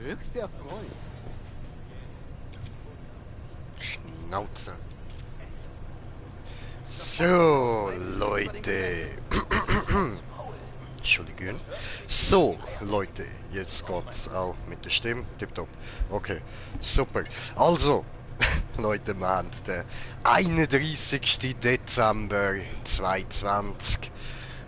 Höchst erfreut. Schnauze. So, Leute. Entschuldigung. So, Leute, jetzt geht's auch mit der Stimme. Tipptopp. Okay, super. Also, Leute, wir haben den 31. Dezember 2020.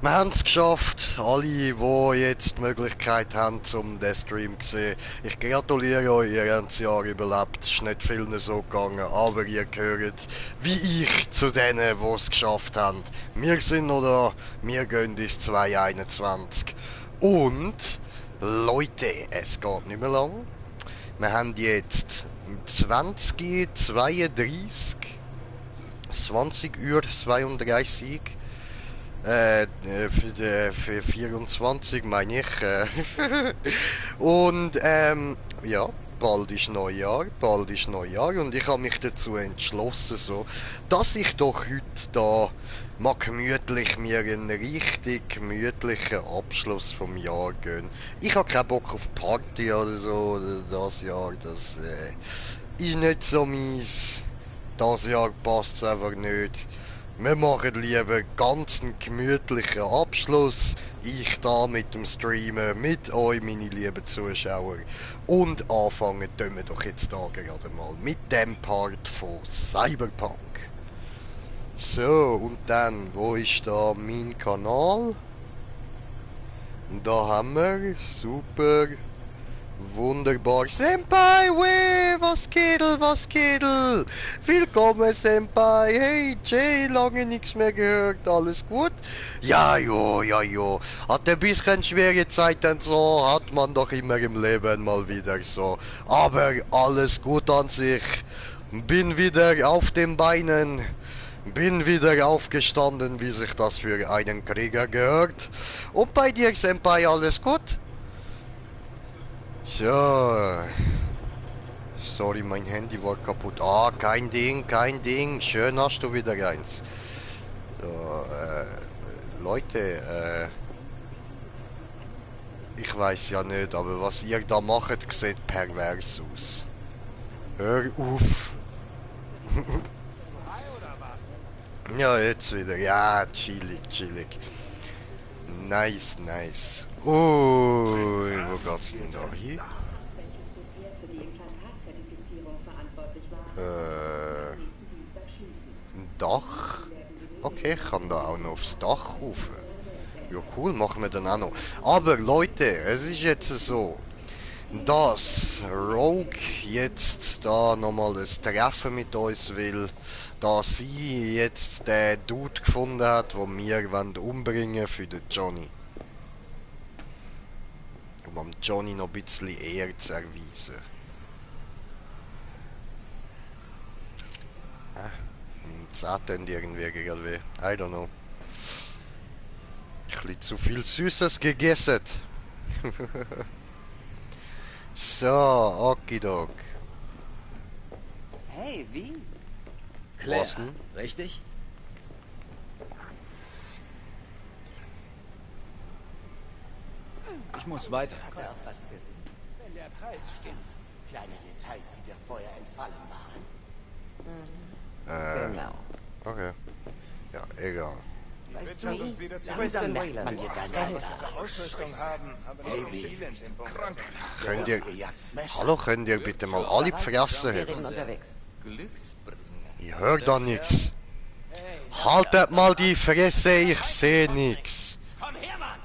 Wir haben es geschafft. Alle, die jetzt die Möglichkeit haben, um den Stream zu sehen. Ich gratuliere euch, ihr habt das Jahr überlebt. Es ist nicht vielen so gegangen, aber ihr gehört, wie ich, zu denen, die es geschafft haben. Wir sind noch da, wir gehen ins 2021. Und, Leute, es geht nicht mehr lang. Wir haben jetzt 20:32, 20:32. Für 24 meine ich. Und ja, bald ist Neujahr und ich habe mich dazu entschlossen, so, dass ich doch heute da mal gemütlich mir einen richtig gemütlichen Abschluss vom Jahr gönne. Ich habe keinen Bock auf Party oder so das Jahr, das ist nicht so meins. Das Jahr passt es einfach nicht. Wir machen lieber ganz einen gemütlichen Abschluss. Ich da mit dem Streamen, mit euch, meine lieben Zuschauer. Und anfangen tun wir doch jetzt da gerade mal mit dem Part von Cyberpunk. So, und dann, wo ist da mein Kanal? Da haben wir, super. Wunderbar. Senpai, weh, was geht? Willkommen, Senpai. Hey, Jay, lange nichts mehr gehört. Alles gut? Ja, jo. Hat ein bisschen schwere Zeit und so, hat man doch immer im Leben mal wieder so. Aber alles gut an sich. Bin wieder auf den Beinen. Bin wieder aufgestanden, wie sich das für einen Krieger gehört. Und bei dir, Senpai, alles gut? So. Sorry, mein Handy war kaputt. Ah, kein Ding. Schön hast du wieder eins. So, Leute, ich weiß ja nicht, aber was ihr da macht, sieht pervers aus. Hör auf. Ja, jetzt wieder. Ja, chillig. Nice. Oh, wo geht's denn da hin? Ein Dach? Okay, ich kann da auch noch aufs Dach rauf. Ja, cool, machen wir dann auch noch. Aber Leute, es ist jetzt so, dass Rogue jetzt da nochmal das Treffen mit uns will, da sie jetzt den Dude gefunden hat, den wir umbringen für den Johnny. Um am Johnny noch ein bisschen Ehre zu erweisen. Das tut irgendwie gerade weh. I don't know. Ein bisschen zu viel Süßes gegessen. So, okidok. Hey, wie? Claire, Was denn? richtig? Ich muss weiter. Hatte auch was für Sie. Wenn der Preis stimmt. Kleine Details, die dir vorher entfallen waren. Genau. Okay. Ja, egal. Weißt du, langsam Brisbane merkt man Wayland. dir deine Ausrüstung haben, aber Hey, nicht wie? viele in dem Bunker. Könnt ihr... gejagt Smasher. Hallo, könnt ihr bitte mal alle die Fresse Wir haben? reden unterwegs. Ich höre da nichts. Haltet mal die Fresse, ich sehe nichts. Komm her, Mann!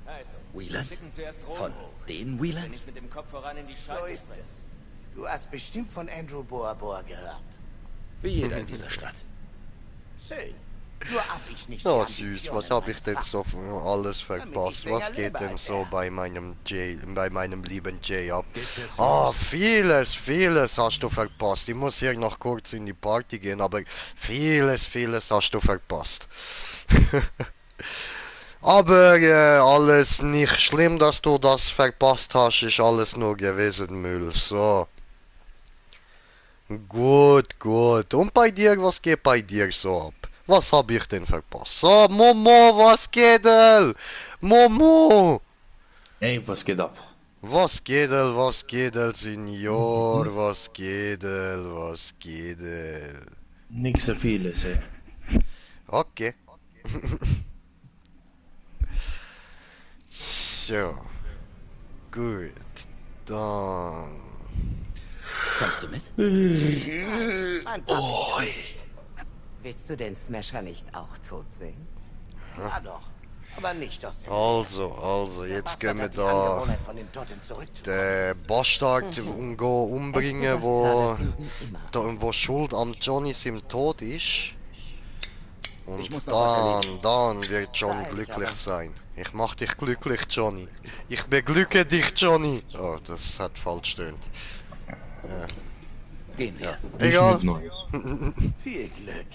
Also, Wieland? schicken zuerst Rom Von hoch. den Wenn ich Wielands? mit dem Kopf voran in die So Scheiße ist springe. es. Du hast bestimmt von Andrew Boa gehört. Wie jeder in dieser Stadt. Schön. Nur hab ich nicht Oh die süß, Ambitionen was habe ich denn meines so Vaters. alles verpasst? länger Was geht lebe denn als so er. bei meinem lieben Jay ab? Ah, vieles hast du verpasst. Ich muss hier noch kurz in die Party gehen, aber vieles hast du verpasst. Aber alles nicht schlimm, dass du das verpasst hast, ist alles nur gewesen Müll. So. Gut. Und bei dir, was geht bei dir so ab? Was hab ich denn verpasst? So, Momo, was geht denn? Momo! Hey, was geht ab? Was geht, Senior? Was geht, was geht? Nicht so vieles, ey. Okay. So. Gut. Dann. Kommst du mit? Mein Part ist erledigt. Willst du den Smasher nicht auch tot sehen? Ja doch, aber nicht aus dem Also, Der jetzt Bastard gehen wir hat die da Angewohnheit, von dem Totem zurückzukommen. den Bastard umbringen, Echte wo, Bastarde finden immer. wo schuld am Johnny seinem Tod ist. Und Ich muss noch was erledigen. dann wird John Beeil dich glücklich aber. sein. Ich mach dich glücklich, Johnny. Ich beglücke dich, Johnny. Oh, das hat falsch stöhnt. Gehen wir. Egal. Ist nicht Neues. Viel Glück.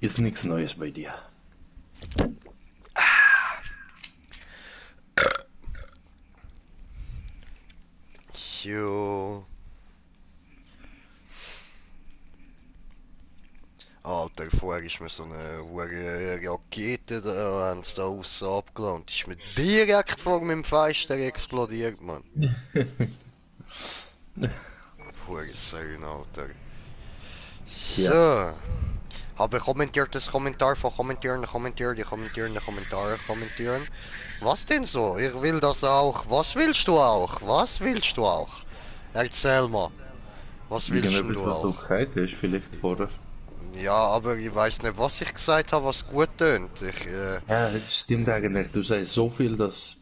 Ist nichts Neues bei dir. Jo. Alter, vorher ist mir so eine hohe Rakete da, haben sie da aussen abgelandet. Ist mir direkt vor meinem Fenster explodiert, Mann. Hohe Säune, Alter. So. Habe kommentiert das Kommentar von kommentieren. Was denn so? Ich will das auch. Was willst du auch? Was willst du auch? Erzähl mal. Was willst Irgendetwas, du was du auch? gesagt hast, vielleicht vorher. Ja, aber ich weiß nicht, was ich gesagt habe, was gut tönt. Ja, das stimmt eigentlich. Du sagst so viel, dass...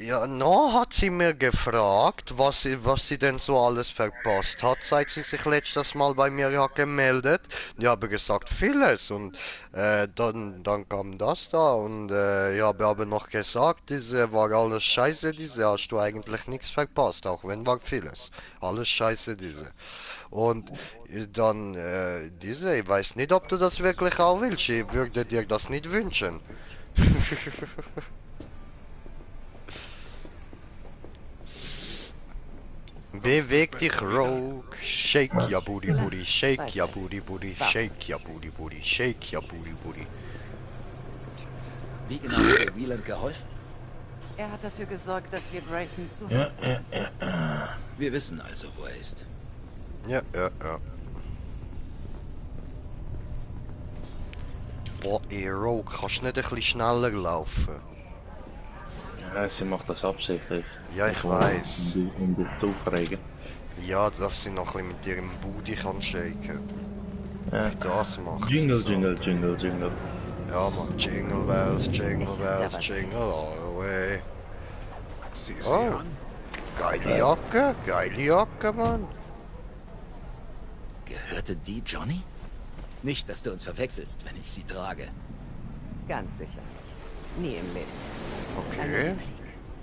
Ja, no hat sie mir gefragt, was sie denn so alles verpasst hat, seit sie sich letztes Mal bei mir hat gemeldet. Ich habe gesagt, vieles und dann kam das da und ich habe aber noch gesagt, diese war alles scheiße, diese hast du eigentlich nichts verpasst, auch wenn war vieles. Alles scheiße, diese. Und dann diese, ich weiß nicht, ob du das wirklich auch willst, ich würde dir das nicht wünschen. Beweg dich, Rogue. Shake ya booty booty, shake ya booty booty, shake ya booty booty, shake ya booty booty. Wie genau hat dir Wieland geholfen? Er hat dafür gesorgt, dass wir Grayson zu Ja, Hause ja, hatten. Wir wissen also, wo er ist. Ja. Oh, ey, Rogue, kannst du nicht ein bisschen schneller laufen? ja, sie macht das absichtlich. Ja, ich weiß. Um dich zu aufregen. Ja, dass sie noch ein bisschen mit ihrem Booty kann shaken. Ja. Das macht sie Jingle, so. jingle, jingle, jingle. Ja, man, Jingle Bells, Jingle Ich hab da Bells, was Jingle für dich. all the way. Sieh sie Oh, an. geile Jacke, Mann. Gehörte die Johnny? Nicht, dass du uns verwechselst, wenn ich sie trage. Ganz sicher nicht. Nie im Leben. Eine Okay. Replik.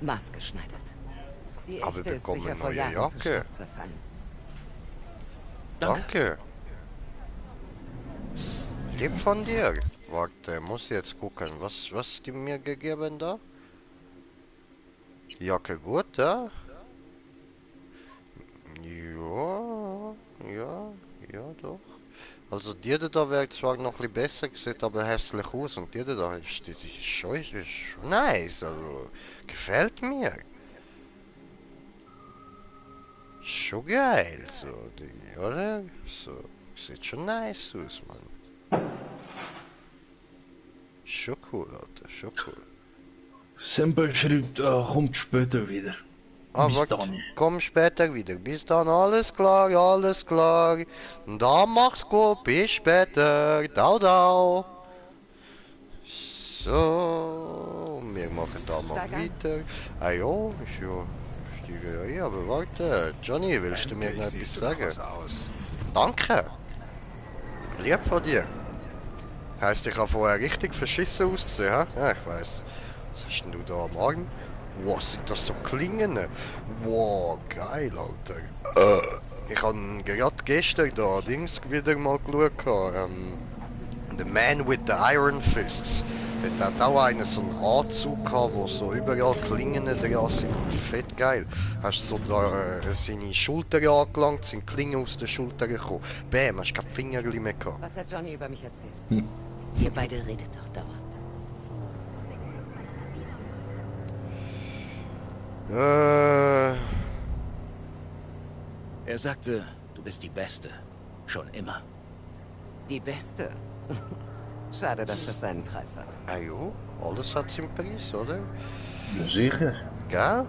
Maßgeschneidert. Die Aber echte ist bekommen sicher eine vor neue Jahren zu Jacke. Staub zerfallen. Danke. Lieb von dir. Warte, muss jetzt gucken, was die mir gegeben da? Jacke gut, ja? Ja, doch. Also die da wäre zwar noch ein bisschen besser gesehen, aber hässlich aus und die da ist schon nice, also gefällt mir. Schon geil, so, die, oder? So, sieht schon nice aus, Mann. Schon cool, Alter, schon cool. Semper schreibt, kommt später wieder. Ah, Bis warte, dann. komm später wieder. Bis dann, alles klar, alles klar. Dann mach's gut, bis später. Dau. So, wir machen da mal Steig ein. weiter. Ah ja, ist ja, steige ja ein, aber warte. Johnny, willst du mir noch Endlich etwas siehst du nach sagen? was aus. Danke. Lieb von dir. Heißt, ich habe vorher richtig verschissen ausgesehen, hä? Ja, ich weiß. Was hast denn du da am Arm? Wow, sind das so Klingen? Wow, geil, Alter. Ich habe gerade gestern da Dings wieder mal geschaut. The Man with the Iron Fists. Der hat auch einen so einen Anzug gehabt, wo so überall Klingen dran sind. Fett geil. Hast so da seine Schulter angelangt, sind Klingen aus der Schulter gekommen. Bäm, hast kein Fingerli mehr gehabt. Was hat Johnny über mich erzählt? Ihr beide redet doch dauernd. Äh, Er sagte, du bist die Beste. Schon immer. Die beste. Schade, dass das seinen Preis hat. jo, alles hat seinen Preis, oder? Ja, sicher. Gell?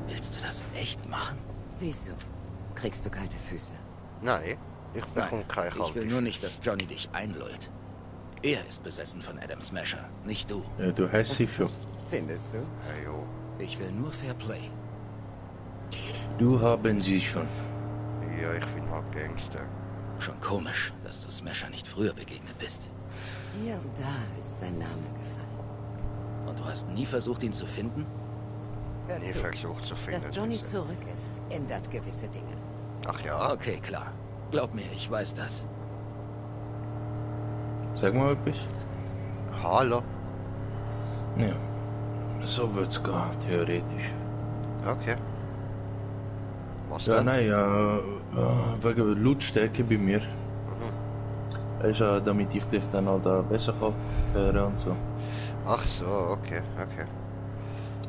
Willst du das echt machen? Wieso? Kriegst du kalte Füße? Nein, ich bekomme keine ich will kalte nur nicht, dass Johnny dich einlullt. Er ist besessen von Adam Smasher, nicht du. Ja, du hast sie schon. Findest du? Jo. Ich will nur Fair Play. Du haben sie schon. Ja, ich bin halt Gangster. Schon komisch, dass du Smasher nicht früher begegnet bist. Hier und da ist sein Name gefallen. Und du hast nie versucht, ihn zu finden? Hör Nie zu. versucht zu finden. Dass Johnny diese- zurück ist, ändert gewisse Dinge. Ach ja? Okay, klar. Glaub mir, ich weiß das. Sag mal etwas. Hallo? Ja. So wird's gehen, theoretisch. Okay. Was Ja, denn? nein, wegen der Lautstärke bei mir. Weißt du, damit ich dich dann halt auch besser kann hören und so. Ach so, okay, okay.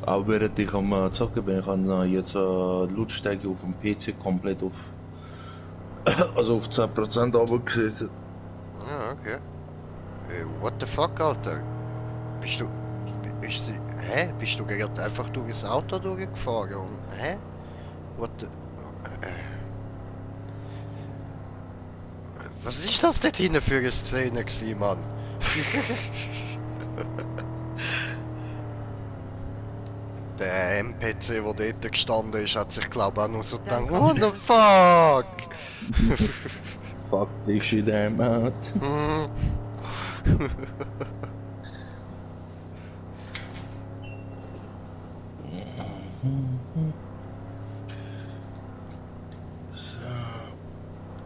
Auch während ich am Zocken bin, kann ich jetzt die Lautstärke auf dem PC komplett auf also auf 10% runtergesetzt. Ja, okay. What the fuck, Alter? Bist du... Bist du... Hä? Bist du gerade einfach durch das Auto durchgefahren und... Hä? What the... Was ist das dort hinten für eine Szene gewesen, Mann? Der NPC, der dort gestanden ist, hat sich glaube ich auch nur so gedacht, Dann what the fuck? Fuck this shit, I'm out. Hm.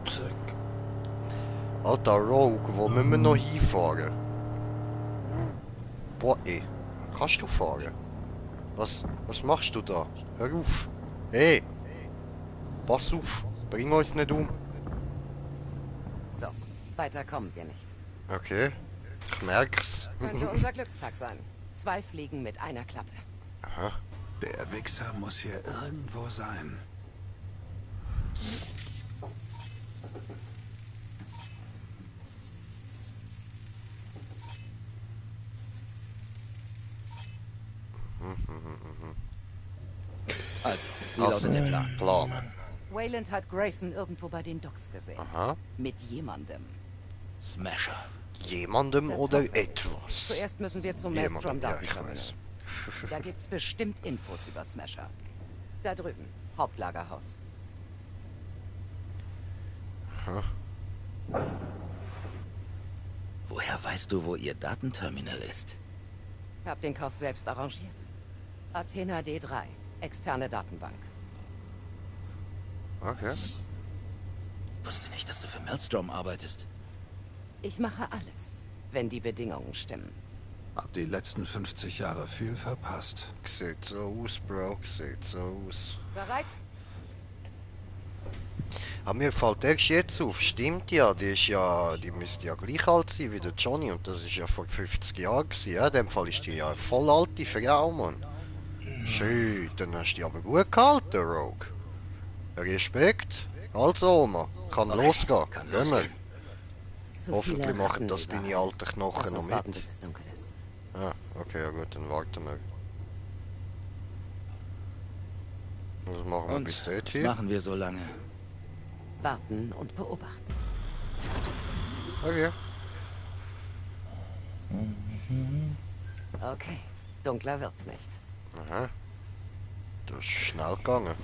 Zack. Alter Rogue, wo müssen wir noch hinfahren? Boah, ey. Kannst du fahren? Was machst du da? Hör auf. Hey! Pass auf, bring uns nicht um. So, weiter kommen wir nicht. Okay, ich merk's. Könnte unser Glückstag sein. 2 Fliegen mit einer Klappe. Aha. Der Wichser muss hier irgendwo sein. Also, wie lautet der Plan? Plan. Wayland hat Grayson irgendwo bei den Docks gesehen. Aha. Mit jemandem. Smasher. Jemandem Das oder hoffe ich. etwas? Zuerst müssen wir zum Jemandem, Maelstrom ja, ich Datenterminal. weiß. Da gibt's bestimmt Infos über Smasher. Da drüben, Hauptlagerhaus. Woher weißt du, wo ihr Datenterminal ist? Hab den Kauf selbst arrangiert. Athena D3, externe Datenbank. Okay. Wusste nicht, dass du für Maelstrom arbeitest. Ich mache alles, wenn die Bedingungen stimmen. Hab die letzten 50 Jahre viel verpasst. Sieht so aus, Bro. Sieht so aus. Bereit? Aber mir fällt erst jetzt auf, stimmt ja, die müsste ja gleich alt sein wie der Johnny und das ist ja vor 50 Jahren gewesen, ja? In dem Fall ist die ja eine voll alte Frau, Mann. Schön, dann hast du die aber gut gehalten, Rogue. Respekt. Also, Oma, kann Okay, losgehen. kann Gehen wir. losgehen. Zu Hoffentlich viele machen Ratten das überall. deine alten Knochen Lass noch uns warten, mit. bis es dunkel ist. Ah, okay, ja gut, dann warten wir. Was machen wir Und bis dort was hier? machen wir so lange? Warten und beobachten. Okay. Okay, dunkler wird's nicht. Aha. Das ist schnell gegangen.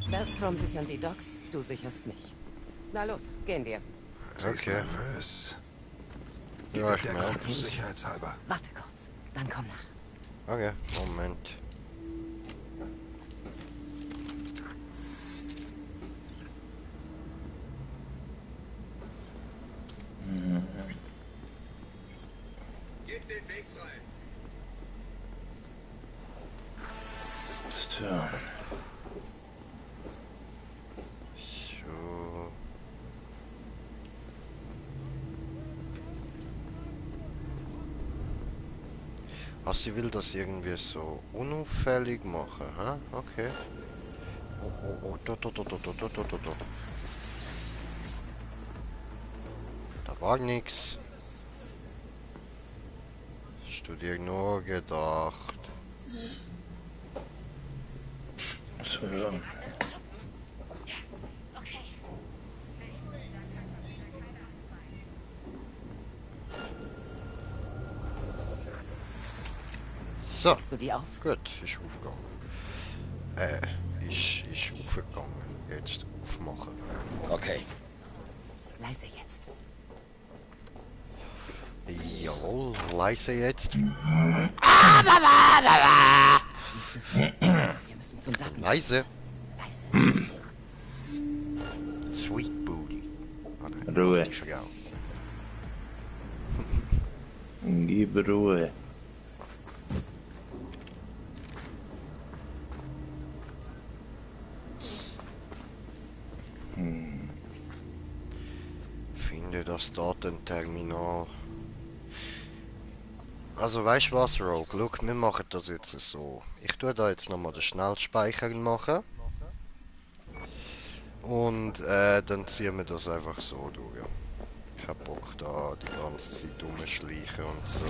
Maelstrom sichern die Docks, du sicherst mich. Na los, gehen wir. Sie ist Okay. nervös. Gib Ja, ihr ich Deckung, merk's. sicherheitshalber. Warte kurz, dann komm nach. Okay, Moment. So. So. Also sie will das irgendwie so unauffällig machen, hä? Okay. Oh, da. Da war nix. Hast du dir nur gedacht? So, ja. So, Legst du die auf? gut, ist aufgegangen. Ist aufgegangen. Jetzt aufmachen. Okay. Leise jetzt. Jawohl, leise jetzt. Siehst du es? Wir müssen zum Daten. Leise. Leise. Sweet Booty. Ah, nein, Ruhe. die Frau. Gib Ruhe. Finde das Datenterminal. Also weißt du was, Rogue? Look, wir machen das jetzt so. Ich tue da jetzt nochmal den Schnellspeicher machen. Und dann ziehen wir das einfach so durch. Ja. Ich hab Bock da die ganze Zeit rumschleichen und so.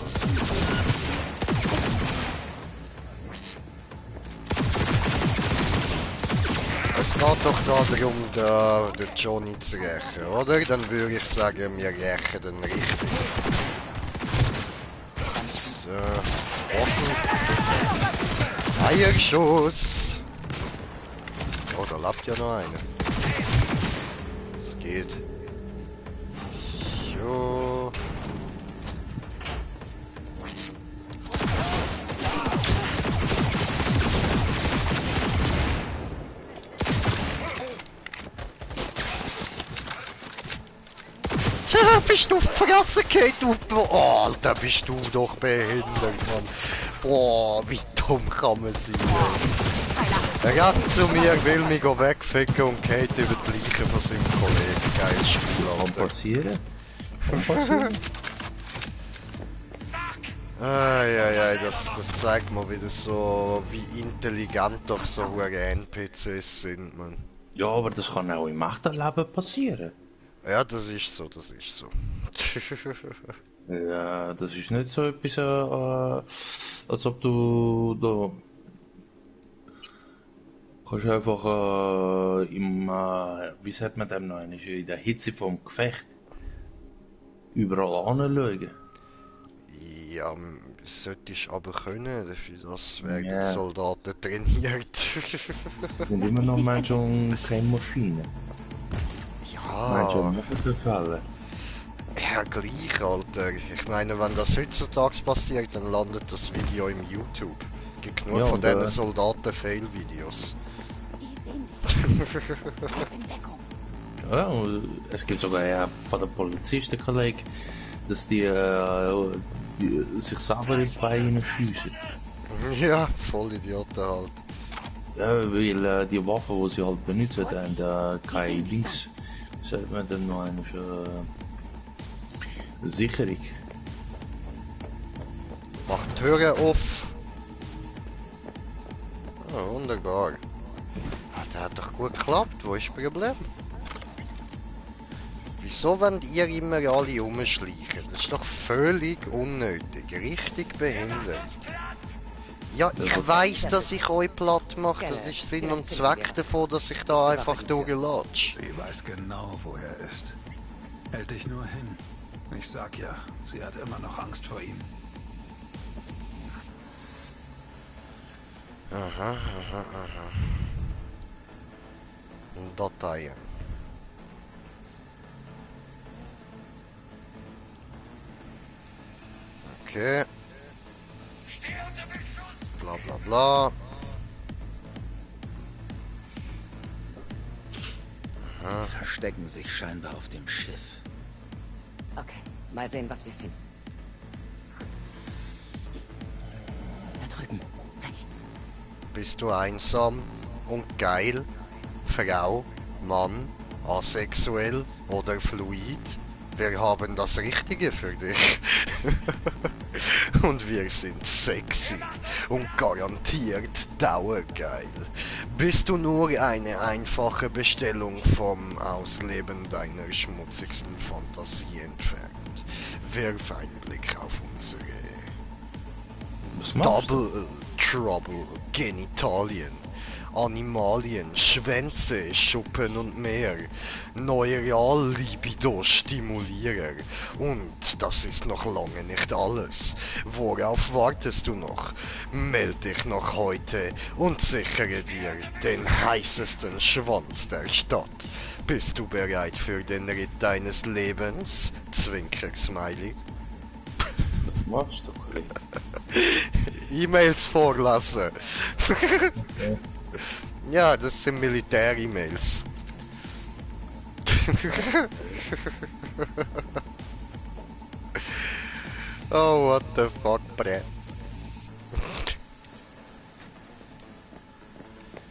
Es geht doch darum, den Johnny zu rächen, oder? Dann würde ich sagen, wir rächen den richtig. So, Ossen. Eierschuss! Oh, da lebt ja noch einer. Es geht. So. Tja, bist du auf die Fresse gefallen, du... Oh, Alter, bist du doch behindert, Mann. Boah, wie dumm kann man sein, ey. Er rennt zu mir, will mich wegficken und geht über die Leiche von seinem Kollegen. Geil Spiel, Kann Alter. passieren. Kann passieren. Eieiei, das zeigt mal wieder so, wie intelligent doch so NPCs sind, man. Ja, aber das kann auch im echten Leben passieren. Ja, das ist so, das ist so. Ja, das ist nicht so etwas, als ob du da kannst einfach wie sagt man dem noch, in der Hitze vom Gefecht überall anschauen. Ja, solltest aber können, dafür das werden Ja. die Soldaten trainiert. Das sind immer noch Menschen und keine Maschinen. Menschen Ja, machen Befehle. ja, gleich, Alter. Ich meine, wenn das heutzutage passiert, dann landet das Video im YouTube. Gibt genug Ja, von und, diesen Soldaten-Fail-Videos. Die sehen dich. Bleib in Deckung. Ja, und es gibt sogar ja von den Polizistenkollegen, dass die sich selber in die Beine schiessen. Ja, voll Idioten halt. Ja, weil die Waffen, die sie halt benutzen, haben keine Links. Sagt man dann noch eine Sicherung. Mach die Türen auf. Oh, wunderbar. Ah, der hat doch gut geklappt. Wo ist das Problem? Wieso wollt ihr immer alle rumschleichen? Das ist doch völlig unnötig. Richtig behindert. Ja, ich weiß, dass ich euch platt mache. Das ist Sinn und Zweck davon, dass ich da einfach durchlatsche. Sie weiß genau, wo er ist. Hält dich nur hin. Ich sag ja, sie hat immer noch Angst vor ihm. Aha. Dateien. Okay. Bla bla bla. Verstecken sich scheinbar auf dem Schiff. Okay, mal sehen, was wir finden. Da drüben, rechts. Bist du einsam und geil? Frau, Mann, asexuell oder fluid? Wir haben das Richtige für dich. Und wir sind sexy und garantiert dauergeil. Bist du nur eine einfache Bestellung vom Ausleben deiner schmutzigsten Fantasie entfernt? Wirf einen Blick auf unsere Was machst du? Double Trouble Genitalien. Animalien, Schwänze, Schuppen und mehr. Neural-Libido-Stimulierer. Und das ist noch lange nicht alles. Worauf wartest du noch? Meld dich noch heute und sichere dir den heißesten Schwanz der Stadt. Bist du bereit für den Ritt deines Lebens? Zwinker-Smiley. Was machst du, Kollege? E-Mails vorlassen. Okay. Ja, das sind Militär-E-Mails. Oh, what the fuck, bre.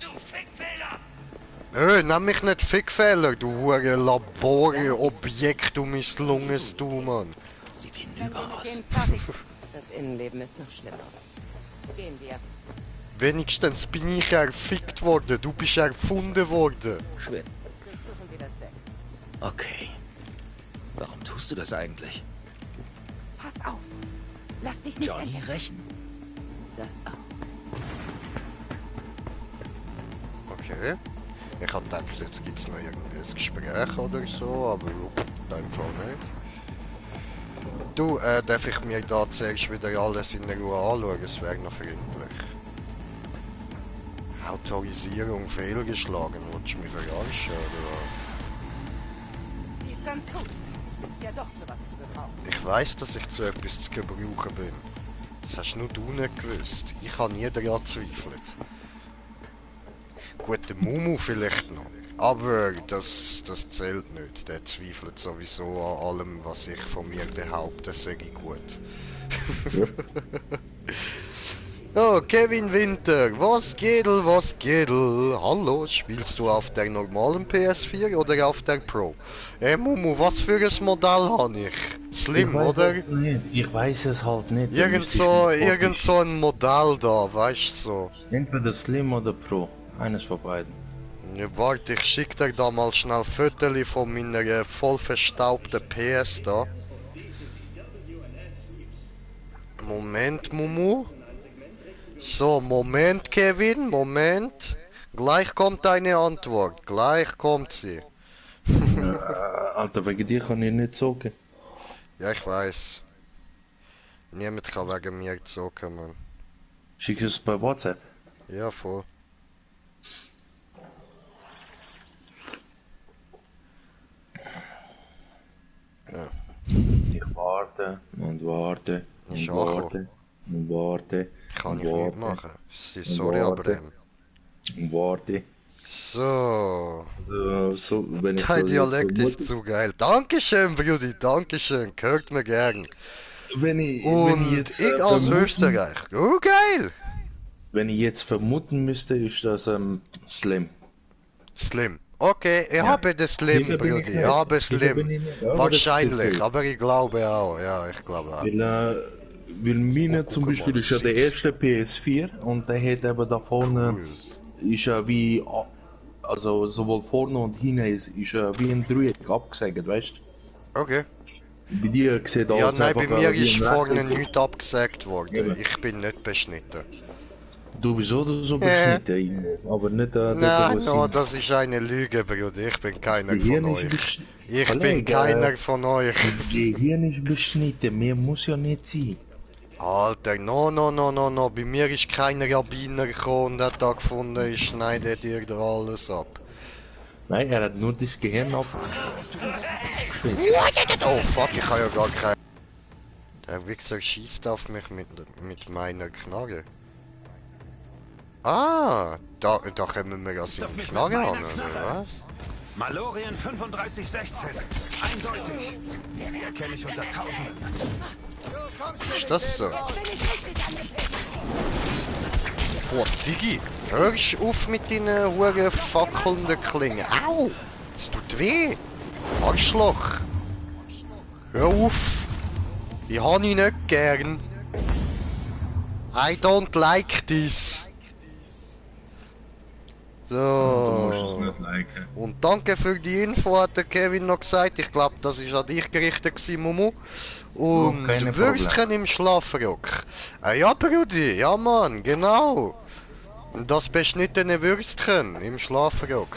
Du Fickfehler! Nenn mich nicht Fickfehler, du hure Laborobjekt, du misslungenes du, Mann. Sieht hinüber aus. Den fertig. Das Innenleben ist noch schlimmer. Gehen wir. Wenigstens bin ich erfickt worden, du bist erfunden worden. Schwinn. Durchsuchen wir das Deck. Okay. Warum tust du das eigentlich? Pass auf. Lass dich nicht Johnny entdecken. rächen. Das auch. Okay. Ich hab gedacht, jetzt gibt's noch irgendwie ein Gespräch oder so, aber in dem Fall nicht. Du, darf ich mir da zuerst wieder alles in Ruhe anschauen? Es wäre noch freundlich. Autorisierung fehlgeschlagen, willst du mich verarschen, oder? Geht ganz gut. Ist ja doch zu was zu gebrauchen. Ich weiss, dass ich zu etwas zu gebrauchen bin. Das hast nur du nicht gewusst. Ich habe nie daran gezweifelt. Gut, der Mumu vielleicht noch. Aber das zählt nicht. Der zweifelt sowieso an allem, was ich von mir behaupte, sage ich gut. Oh, Kevin Winter, was Gedel, was Gedel? Hallo, spielst du auf der normalen PS4 oder auf der Pro? Mumu, was für ein Modell habe ich? Slim, oder? Ich weiß es halt nicht. Irgend so ein Modell da, weißt du so. Entweder Slim oder Pro. Eines von beiden. Ja, warte, ich schick dir da mal schnell Fotos von meiner voll verstaubten PS da. Moment, Mumu. So, Moment, Kevin, Moment. Gleich kommt deine Antwort, gleich kommt sie. Alter, wegen dir kann ich nicht zocken. Ja, ich weiß. Niemand kann wegen mir zocken, Mann. Schick es bei WhatsApp. Ja, voll. Ja. Ich warte und warte und Ist auch warte und warte Kann und ich nicht machen. Sorry, aber warte. Und warte. So. So, wenn ich Dein so Dialekt ist vermute- zu geil. Dankeschön, Brudi, dankeschön. Hört mir gern. wenn ich Und jetzt, ich aus vermuten- Österreich. Oh, geil. Wenn ich jetzt vermuten müsste, ist das Slim. Slim. Okay, ich Ja. habe das Slim, Sicher bin ich Brudi. nicht. Ich habe Sicher bin Slim. ich nicht, aber das Wahrscheinlich, zählt. aber ich glaube auch. Ja, ich glaube auch. Weil meine zum guck Beispiel mal, ist ja der six. erste PS4 und der hat eben da vorne, ist ja wie, also sowohl vorne und hinten ist ja wie ein Dreieck abgesegelt, weißt du? Okay. Bei dir sieht Ja, alles nein, bei einfach mir wie ist ein vorne Rechteck. nichts abgesagt worden. Eben. Ich bin nicht beschnitten. Du bist oder so beschnitten, aber nicht Nein, was no, hin- das ist eine Lüge, Brudi. Ich bin keiner Das Gehirn von ist euch. besch- Ich bin Kollege, keiner von euch. Das Gehirn ist beschnitten, mehr muss ja nicht sein. Alter, no. Bei mir ist kein Rabbiner gekommen und hat da gefunden, ich schneide dir da alles ab. Nein, er hat nur das Gehirn ab. Oh fuck, ich habe ja gar kein... Der Wichser schießt auf mich mit meiner Knarre. Ah, da können wir ja seine Knarre an, oder was? Malorien 3516. Eindeutig. Die erkenne ich unter Tausenden. Ist das so? Boah, Digi, hörst auf mit deinen huren fackelnden Klingen. Au! Es tut weh! Arschloch! Hör auf! Ich habe ihn nicht gern. I don't like this. Du musst es So. nicht liken. Und danke für die Info, hat der Kevin noch gesagt. Ich glaube, das ist an dich gerichtet gewesen, Momo. Und keine Würstchen Probleme. im Schlafrock. Ah ja, Brudi, ja Mann, genau. Und das beschnittene Würstchen im Schlafrock.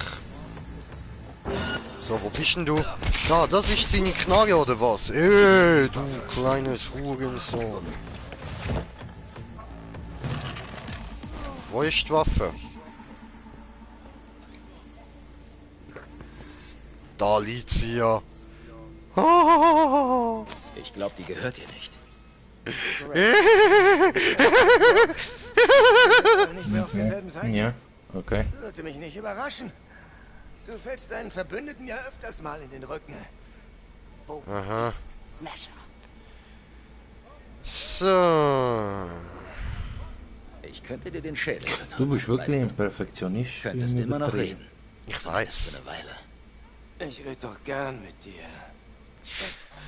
So, wo bist denn du? Ah, das ist seine Knarre oder was? Du kleines Hurensohn. Wo ist die Waffe? Da liegt sie ja. Ah. Ich glaube, die gehört dir nicht. Nicht mehr auf derselben Seite? Ja, okay. Sollte mich nicht überraschen. Du fällst deinen Verbündeten ja öfters mal in den Rücken. Wo Aha. ist Smasher? So. Ich könnte dir den Schädel Du zertrümmern, bist wirklich weißt ein Perfektionist. du? Könntest immer noch reden. Ich Für weiß. eine Weile. Ich rede doch gern mit dir.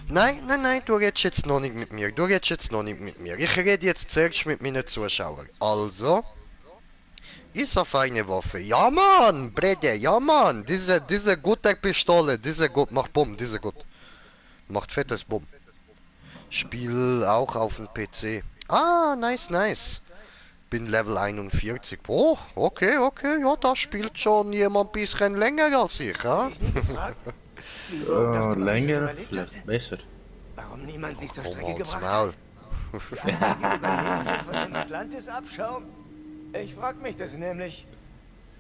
Nein, du redest jetzt noch nicht mit mir. Ich rede jetzt zuerst mit meinen Zuschauern. Also. Ist auf eine Waffe. Ja Mann, Brede, ja Mann. Diese gute Pistole, diese gut, macht Bumm, diese gut. Macht fettes Bumm. Spiel auch auf dem PC. Ah, nice. Bin Level 41. Oh, okay, ja, da spielt schon jemand ein bisschen länger als ich, ja? Ich nie gefragt, wie Rogue nach dem Angriff Länger, überlebt vielleicht hat. besser. Warum niemand sich zur Komm Strecke halt's gebracht Maul. hat. Die einzige Überlebende von dem Atlantis-Abschaum? Ich frag mich das nämlich.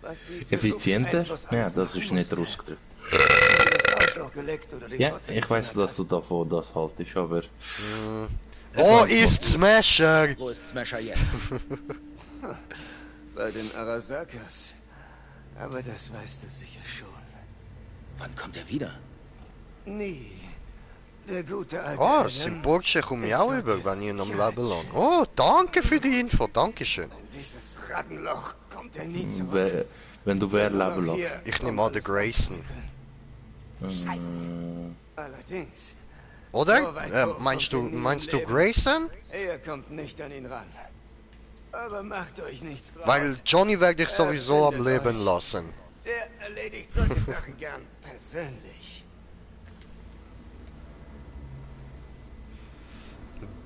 Was sie für Effizienter? Einfluss Ja, alles das machen ist nicht musste. ausgedrückt. Das Arschloch geleckt oder den Ja, Fotze ich weiß, gefingert dass du davon das haltest, aber... Wo ist Smasher? Wo ist Smasher jetzt? hat. Bei den Arasakas. Aber das weißt du sicher schon. Wann kommt er wieder? Nie. Der gute alte Oh, Alan Symbolche komme ich ist auch dort über, jetzt wenn ich ihn am Leben Sicherheitschef. lang. Oh, danke für die Info, dankeschön. In dieses Rattenloch kommt er nie zurück. Wenn du wer Nur noch Level hast. hier, Ich um nehme an, der alles Grayson. aufzuwickeln. Allerdings, Oder? So weit hoch Meinst kommt er nie meinst im du Leben. Grayson? er kommt nicht an ihn ran. Aber macht euch nichts draus. Weil Johnny werde ich sowieso am findet Leben euch. lassen. Der erledigt solche Sachen gern persönlich.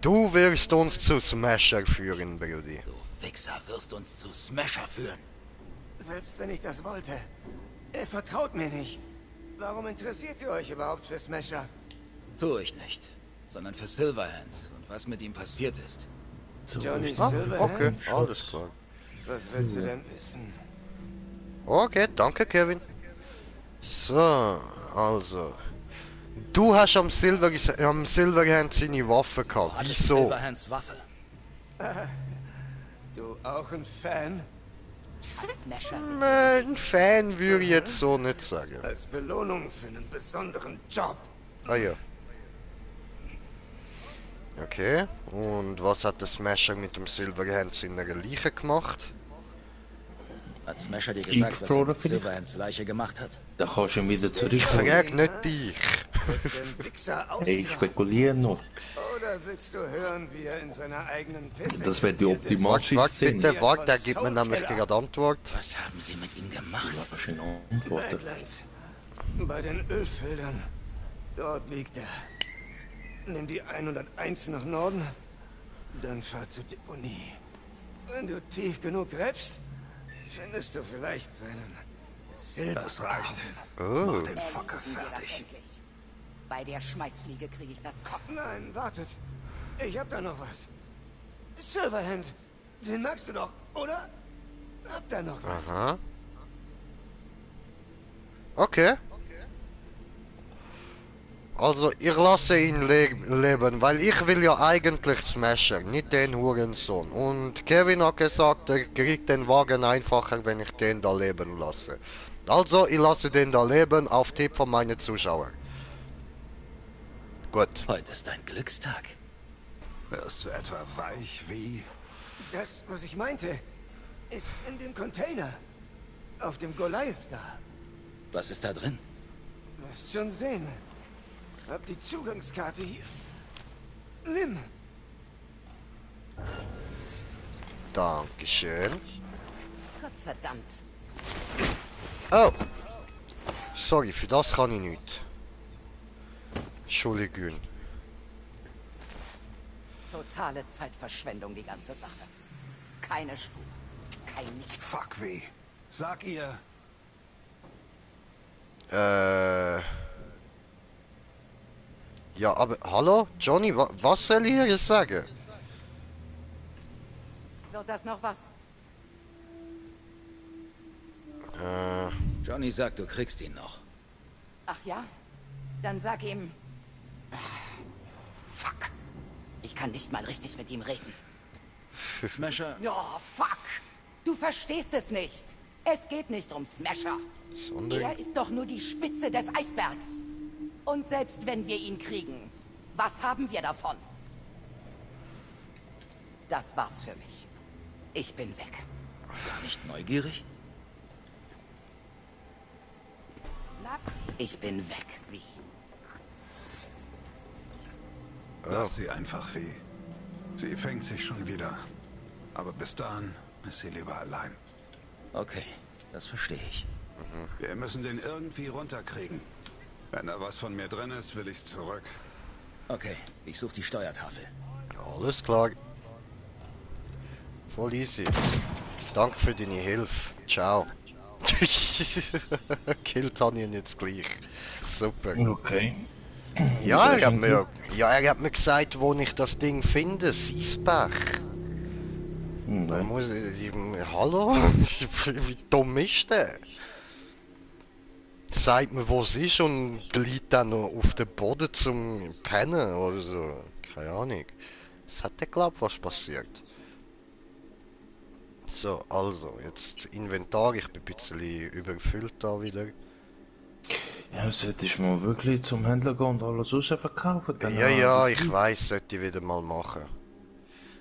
Du wirst uns zu Smasher führen, Brudi. Du Wichser wirst uns zu Smasher führen. Selbst wenn ich das wollte. Er vertraut mir nicht. Warum interessiert ihr euch überhaupt für Smasher? Tue ich nicht. Sondern für Silverhand und was mit ihm passiert ist. Johnny Ah, Silverhand? okay, alles klar. Was willst du denn wissen? Okay, danke Kevin. So, also. Du hast am Silverhand seine Waffe gehabt. Hattest Wieso? Silverhands Waffe. Du auch ein Fan? Smasher sind Ein Fan würde ich jetzt so nicht sagen. Als Belohnung für einen besonderen Job. Ah ja. Okay, und was hat der Smasher mit dem Silverhand in der Leiche gemacht? Hat Smasher dir gesagt, was er mit Product vielleicht? Silverhands Leiche gemacht hat? Da kannst du ihn wieder Ich zurückholen. frag nicht dich. Willst du den Wichser Hey, ich ausgraben? spekuliere nur. Oder willst du hören, wie er in seiner eigenen Pisse Das wäre die krepiert ist? optimalste Warte Szene. bitte, warte, er gibt mir nämlich gerade Antwort. Was haben sie mit ihm gemacht? Aber schön antwortet. Badlands. Bei den Ölfeldern. Dort liegt er. Nimm die 101 nach Norden, dann fahr zur Deponie. Wenn du tief genug gräbst, findest du vielleicht seinen Das reicht. Oh, Den Fucker erledigen wir das fertig. endlich. Bei der Schmeißfliege kriege ich das Kotzen. Nein, wartet. Ich hab da noch was. Silverhand. Den magst du doch, oder? Hab da noch was. aha. Okay. Also, ich lasse ihn leben, weil ich will ja eigentlich Smasher, nicht den Hurensohn. Und Kevin hat gesagt, er kriegt den Wagen einfacher, wenn ich den da leben lasse. Also, ich lasse den da leben, auf Tipp von meinen Zuschauern. Gut. Heute ist ein Glückstag. Wirst du etwa weich wie... Das, was ich meinte, ist in dem Container. Auf dem Goliath da. Was ist da drin? Wirst schon sehen. Hab die Zugangskarte hier. Nimm. Dankeschön. Gottverdammt. Oh! Sorry, für das kann ich nicht. Entschuldigung. Totale Zeitverschwendung, die ganze Sache. Keine Spur. Kein Nichts. Fuck, wie? Sag ihr... Ja, aber hallo? Johnny, was soll ich ihr sagen? Wird das noch was? Johnny sagt, du kriegst ihn noch. Ach ja? Dann sag ihm... Fuck. Ich kann nicht mal richtig mit ihm reden. Smasher, Oh, fuck. Du verstehst es nicht. Es geht nicht um Smasher. Sondern... Er ist doch nur die Spitze des Eisbergs. Und selbst wenn wir ihn kriegen, was haben wir davon? Das war's für mich. Ich bin weg. gar nicht neugierig? Ich bin weg, wie? Lass sie einfach, wie. Sie fängt sich schon wieder. Aber bis dahin ist sie lieber allein. Okay, das verstehe ich. Wir müssen den irgendwie runterkriegen. Wenn da was von mir drin ist, will ich's zurück. Okay, ich suche die Steuertafel. Alles klar. Voll easy. Danke für deine Hilfe. Ciao. Killt habe ich ihn jetzt gleich. Super. Okay. Ja, er hat mir gesagt, wo ich das Ding finde. Siesbach. Da muss ich... Hallo? Wie dumm ist der? Sagt mir, wo es ist und liegt dann noch auf dem Boden zum Pennen oder so. Keine Ahnung. Das hat der glaubt, was passiert. So, also, jetzt Inventar. Ich bin ein bisschen überfüllt da wieder. Ja, solltest du mal wirklich zum Händler gehen und alles raus verkaufen? Dann Ja, ich weiß, sollte ich wieder mal machen.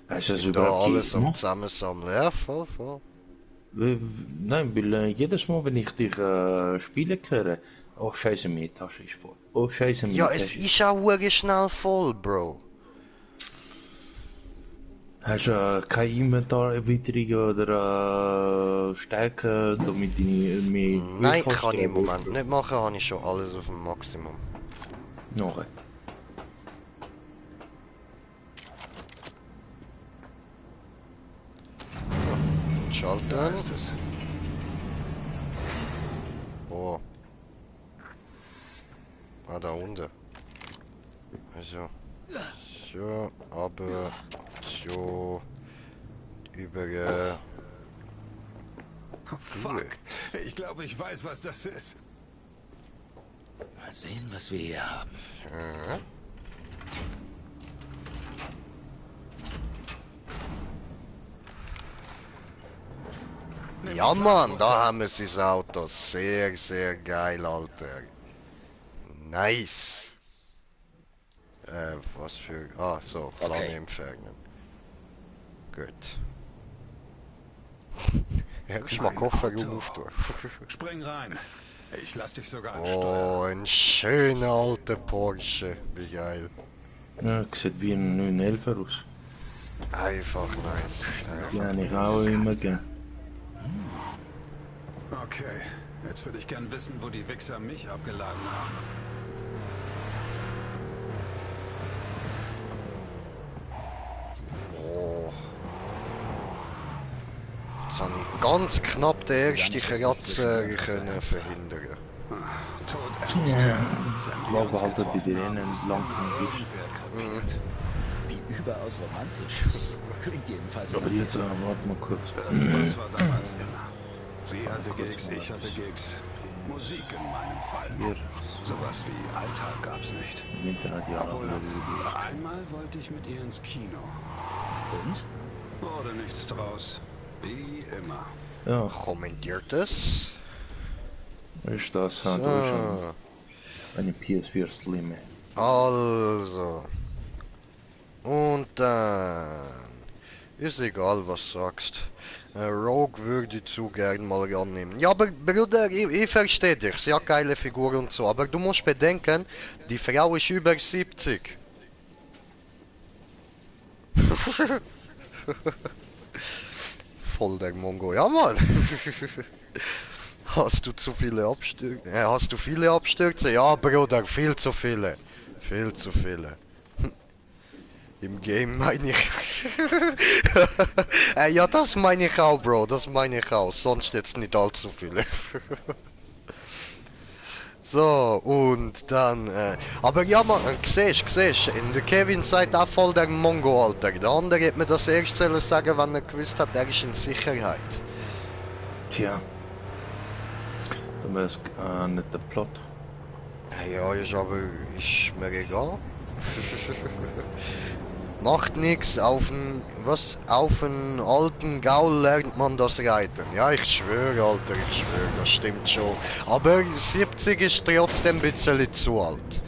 Hast du das Da überhaupt alles am gemacht? Zusammensammeln. Ja, voll. Nein, weil jedes Mal, wenn ich dich spielen höre, oh scheiße, meine Tasche ist voll. Oh scheiße, meine Ja, Tasche es ist auch wirklich schnell voll, Bro. Hast du keine Inventarerweiterung oder Stärke, damit ich mir... Nein, kann ich im Moment nicht machen, habe ich schon alles auf dem Maximum. Noch. Schalten. Da ist es. Oh. Ah, da unten. Also. So, aber so über... Fuck. Ich glaube, ich weiß, was das ist. Mal sehen, was wir hier haben. Ja, Mann, da haben wir sein Auto. Sehr, sehr geil, Alter. Nice. Was für... Ah, so, Flamme Okay. entfernen. Gut. Erstmal Kofferraum auftun. Spring rein. Ich lass dich sogar ansteuern. Oh, ein schöner alter Porsche. Wie geil. Ja, sieht wie ein 911 aus. Einfach nice. Die habe ich auch immer gern. Okay, jetzt würde ich gern wissen, wo die Wichser mich abgeladen haben. Oh. Jetzt habe ich ganz knapp den ersten Kratzer können verhindern. Todernst. Ja, Wenn war wir uns behalten bei getroffen dir haben, einen ist lang irgendwer krepiert. Wie überaus romantisch. Klingt jedenfalls Aber nach jetzt, dir. warte mal kurz. Irgendwas war damals immer. Sie hatte Gigs, ich hatte Gigs. Musik in meinem Fall. Hier, Sowas wie Alltag gab's nicht. im Internet, ja. Obwohl, einmal wollte ich mit ihr ins Kino. Und? Wurde nichts draus. Wie immer. Ja, Kommentiert es? ist das halt Ah. eine PS4 Slim. Also. Und dann. Ist egal, was du sagst. Rogue würde ich zu gern mal annehmen. Ja, aber Bruder, ich verstehe dich. Sie hat geile Figur und so. Aber du musst bedenken, die Frau ist über 70. voll der Mongo. Ja, Mann. Hast du zu viele Abstürze? Hast du viele Abstürze? Ja, Bruder, viel zu viele. Viel zu viele. Im Game meine ich. Ja, das meine ich auch, Bro. Das meine ich auch. Sonst jetzt nicht allzu viele. So, und dann, aber ja, man, siehst, in der Kevin sagt auch voll der Mongo, Alter. Der andere hat mir das erst sollen sagen, wenn er gewusst hat, er ist in Sicherheit. Tja. Dann wäre es nicht der Plot. Ja, ist mir egal. Macht nix, auf den alten Gaul lernt man das Reiten. Ja, ich schwöre, Alter, ich schwöre, das stimmt schon. Aber 70 ist trotzdem ein bisschen zu alt.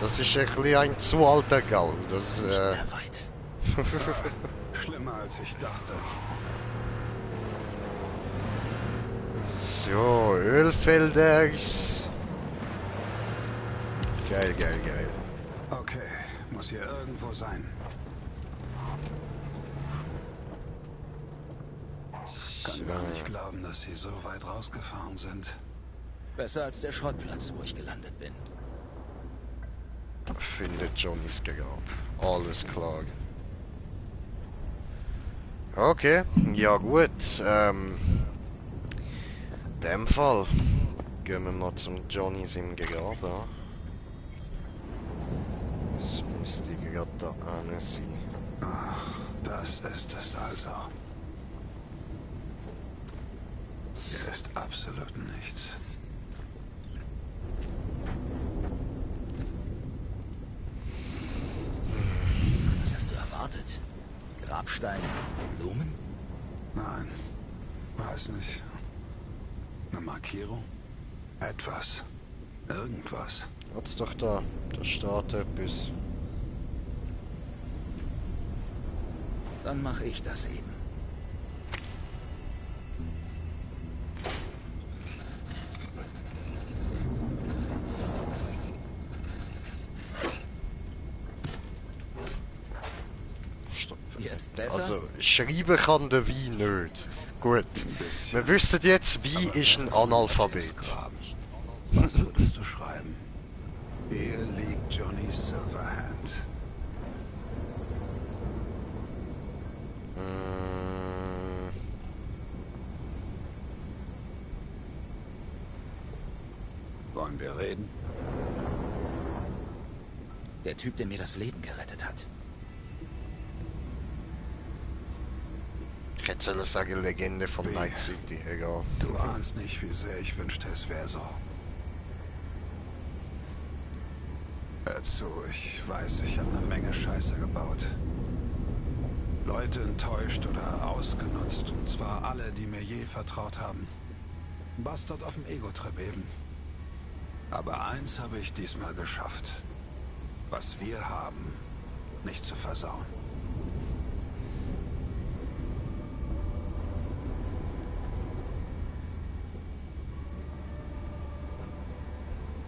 Das ist ein zu alter Gaul. Das, Nicht mehr weit. Schlimmer als ich dachte. So, Ölfelders. Geil. Okay, muss hier irgendwo sein. Kann gar nicht glauben, dass sie so weit rausgefahren sind. Besser als der Schrottplatz, wo ich gelandet bin. Findet Johnnys Grab. Alles klar. Okay, ja gut. In dem Fall gehen wir mal zum Johnnys im Grab. Ja. Das müsste gerade da eine sein. Ach, das ist es also. Hier ist absolut nichts. Was hast du erwartet? Grabstein, Blumen? Nein, weiß nicht. Eine Markierung? Etwas. Irgendwas. Hat's doch da. Da steht etwas. Dann mache ich das eben. Stopp. Jetzt besser? Also, schreiben kann der Wein nicht. Gut. Wir wissen jetzt, wie ist ein Analphabet. Was würdest du schreiben? Hier liegt Johnny Silverhand. Wollen wir reden? Der Typ, der mir das Leben gerettet hat. Ich hätte sollen sagen, Legende von Night City, egal. Du ahnst nicht, wie sehr ich wünschte, es wäre so. Hör zu, ich weiß, ich habe eine Menge Scheiße gebaut. Leute enttäuscht oder ausgenutzt, und zwar alle, die mir je vertraut haben. Bastard auf dem Ego-Trip eben. Aber eins habe ich diesmal geschafft. Was wir haben, nicht zu versauen.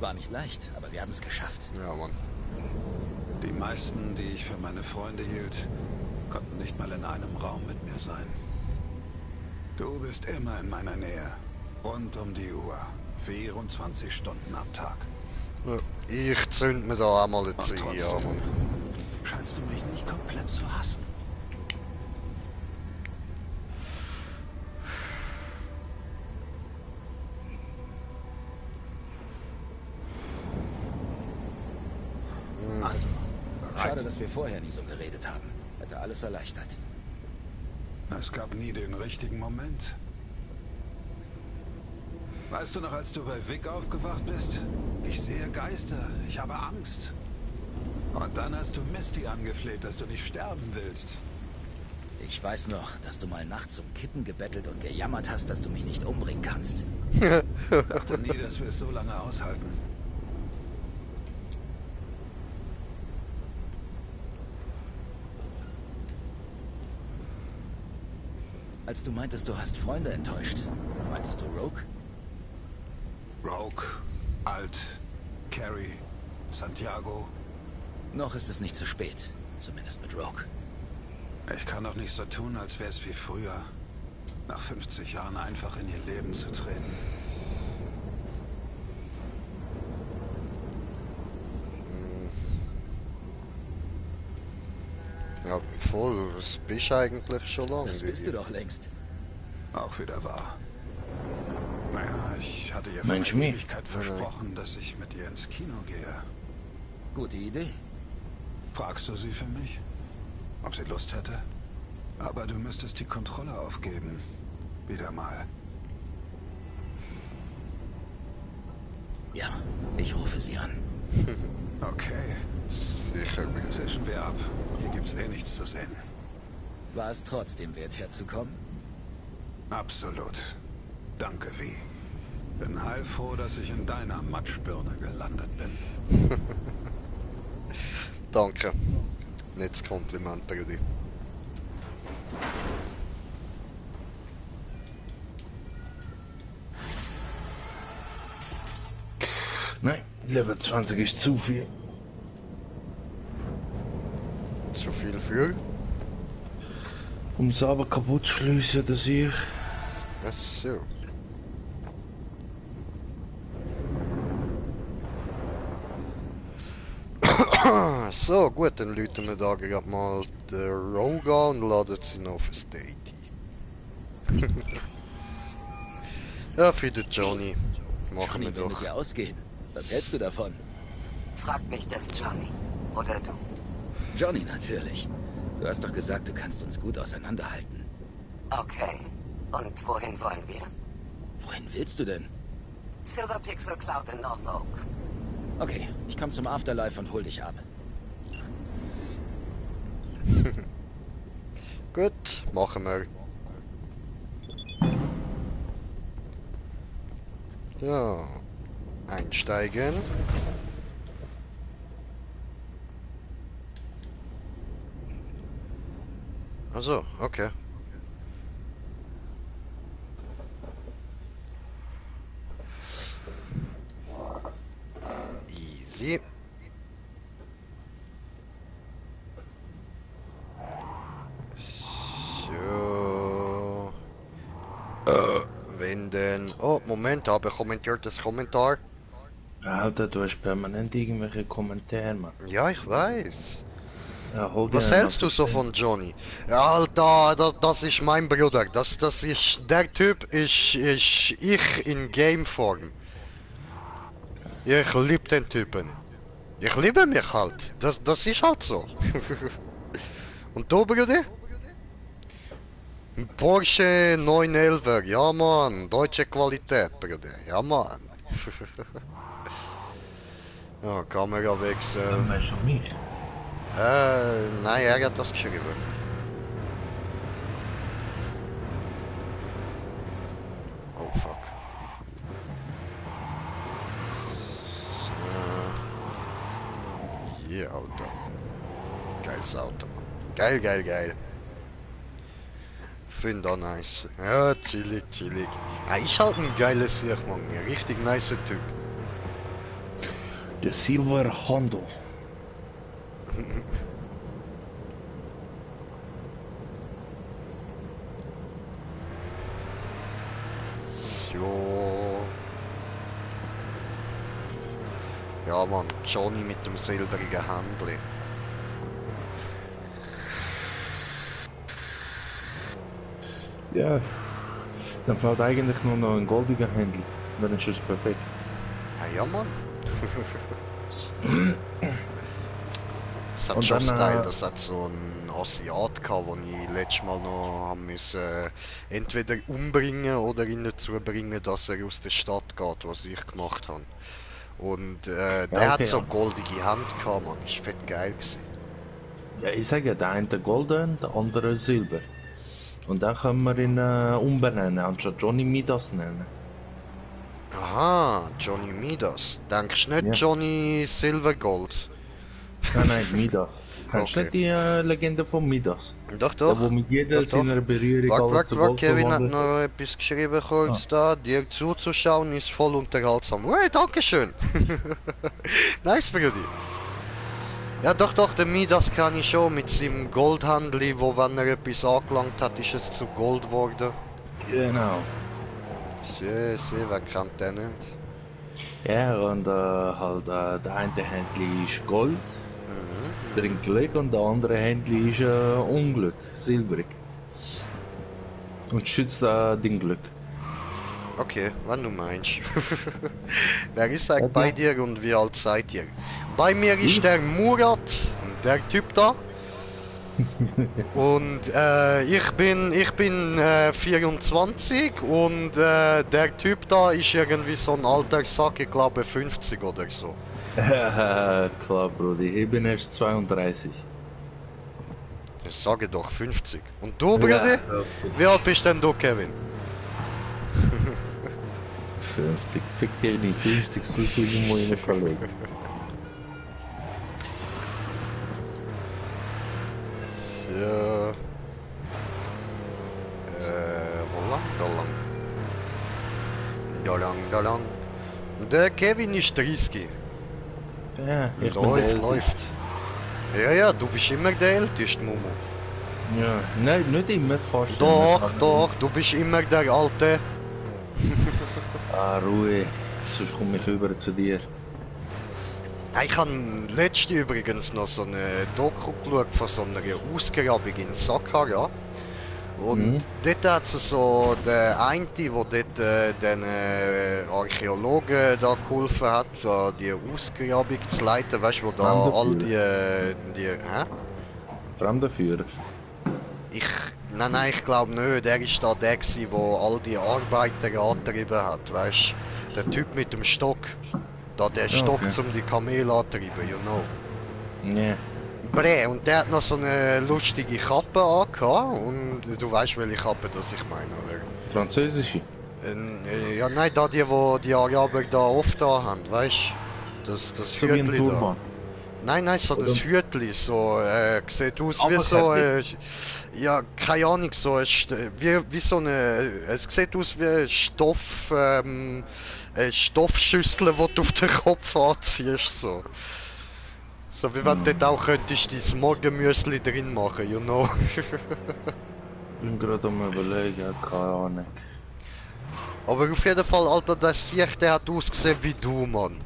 War nicht leicht, aber wir haben es geschafft. Ja, Mann. Die meisten, die ich für meine Freunde hielt, konnten nicht mal in einem Raum mit mir sein. Du bist immer in meiner Nähe. Rund um die Uhr. 24 Stunden am Tag. Ja, ich zünd mir da einmal eine Und Ziege an. trotzdem scheinst du mich nicht komplett zu hassen. Also, schade, dass wir vorher nie so geredet haben. Hätte alles erleichtert. Es gab nie den richtigen Moment. Weißt du noch, als du bei Vic aufgewacht bist? Ich sehe Geister, ich habe Angst. Und dann hast du Misty angefleht, dass du nicht sterben willst. Ich weiß noch, dass du mal nachts zum Kippen gebettelt und gejammert hast, dass du mich nicht umbringen kannst. Dachte nie, dass wir es so lange aushalten. Als du meintest, du hast Freunde enttäuscht, meintest du Rogue? Rogue, Alt, Carrie, Santiago. Noch ist es nicht zu spät. Zumindest mit Rogue. Ich kann doch nicht so tun, als wäre es wie früher. nach 50 Jahren einfach in ihr Leben zu treten. Ja, voll. Das bist eigentlich schon lange. Das bist du doch längst. Auch wieder wahr. Naja, ich hatte ihr vor Mensch, einer mir. Ewigkeit versprochen, dass ich mit ihr ins Kino gehe. Gute Idee. Fragst du sie für mich? Ob sie Lust hätte? Aber du müsstest die Kontrolle aufgeben. Wieder mal. Ja, ich rufe sie an. Okay, Sicher. zischen wir ab. Hier gibt's eh nichts zu sehen. War es trotzdem wert, herzukommen? Absolut. Danke, Vi. Bin heilfroh, dass ich in deiner Matschbirne gelandet bin. Danke. Nettes Kompliment, Brudi. Nein, Level 20 ist zu viel. Zu viel für? Um es aber kaputt zu schliessen, dass ich... Ach so. So, gut, dann läuten wir da gerade mal den Rogue an und laden sie noch auf das Date ein. Ja, für den Johnny. Machen wir Johnny will mit doch. dir ausgehen. Was hältst du davon? Frag mich das, Johnny. Oder du. Johnny natürlich. Du hast doch gesagt, du kannst uns gut auseinanderhalten. Okay. Und wohin wollen wir? Wohin willst du denn? Silver Pixel Cloud in North Oak. Okay, ich komme zum Afterlife und hol dich ab. Gut, machen wir. Ja, einsteigen. Also, okay. Easy. So. Wenn denn... Oh, Moment, habe kommentiert das Kommentar. Alter, du hast permanent irgendwelche Kommentare, Mann. Ja, ich weiß. Ja, hol dir Was einen hältst du so Assistent. von Johnny? Ja, Alter, das ist mein Bruder. Das ist... Der Typ ist ich in Gameform. Ich liebe den Typen. Ich liebe mich halt. Das ist halt so. Und du, Bruder? Ein Porsche 911, ja Mann, deutsche Qualität, Bruder, ja Mann. Ja, Kamera wechseln. Weißt du mich? Nein, er hat das geschrieben. Oh fuck. So. Yeah, Auto. Geiles Auto, Mann. Geil, geil, geil. Finde auch nice. Ja, chillig, chillig. Ja, ist halt ein geiles Sicht, Mann. Ein richtig nice Typ. Der Silver Hondo. So. Ja, Mann. Johnny mit dem silbrigen Händchen. Ja. Dann fällt eigentlich nur noch ein goldiger Händel. Dann ist es perfekt. Ja, Mann. Das hat Und schon dann, Style, das hat so einen Asiat gehabt, den ich letztes Mal noch haben müssen, entweder umbringen oder ihn dazu bringen, dass er aus der Stadt geht, was ich gemacht habe. Und der Ja, hat okay, so ja. goldige Hände gehabt, man. Ist fett geil gewesen. Ja, ich sage ja, der eine golden, der andere silber. Und dann können wir ihn umbenennen, anstatt Johnny Midas nennen. Aha, Johnny Midas. Denkst du nicht Ja. Johnny Silvergold? Nein, Midas. Kennst du Okay. nicht die Legende von Midas? Doch, Der, doch. wo mit jeder Doch, doch. seiner Berührung alles Warte, zu warte, Gold Kevin hat verwandelt. noch etwas geschrieben kurz da. Dir zuzuschauen ist voll unterhaltsam. Hey, dankeschön. Nice, Brudi. Ja, doch, doch, den Midas kann ich schon mit seinem Goldhandli, wo wenn er etwas angelangt hat, ist es zu Gold geworden. Genau. Wer kennt den nicht? Ja, und halt der eine Händler ist Gold, bringt Glück, und der andere Händler ist Unglück, silbrig. Und schützt den Glück. Okay, wenn du meinst. Wer ist eigentlich bei dir und wie alt seid ihr? Bei mir ist der Murat, der Typ da. Und ich bin 24 und der Typ da ist irgendwie so ein alter Sack, ich glaube 50 oder so. Klar, Bruder, ich bin erst 32. Ich sage doch 50. Und du, Bruder? Ja. Wie alt bist denn du, Kevin? 50, fick dich nicht, 50 so irgendwo in der Kollege. So. Wo lang? Da lang. Der Kevin ist 30. Ja, ich bin der Älteste. Läuft. Ja, du bist immer der Älteste, Momo. Ja, nein, nicht immer, fast. Doch, du bist immer der Alte. Ah, Ruhe, sonst komme ich über zu dir. Ich habe letzte übrigens noch so eine Doku geschaut von so einer Ausgrabung in Saqqara. Und dort hat es so der eine, der dort den Archäologen da geholfen hat, die Ausgrabung zu leiten, weißt du, wo da all die Fremdenführer. Nein, ich glaube nicht. Der ist da der gewesen, der all die Arbeiter angetrieben hat, weißt du? Der Typ mit dem Stock. Da der Stock okay. zum die Kamele antreiben, you know. Ja. Bre, und der hat noch so eine lustige Kappe angehabt. Und du weißt, welche Kappe das ich meine, oder? Französische. Ja, nein, da die, wo die Araber da oft da haben, weißt du? Das So wie ein Hütli da. Turban. Nein, so das Hütli, so, sieht aus wie so, ja, keine Ahnung, so, wie so eine, es sieht aus wie ein eine Stoffschüssel, die du auf den Kopf anziehst, so. So wie wenn du dort auch könntest dein Morgenmüsli drin machen, you know. Ich bin gerade am überlegen, keine Ahnung. Aber auf jeden Fall, Alter, der Sieg, der hat ausgesehen wie du, Mann.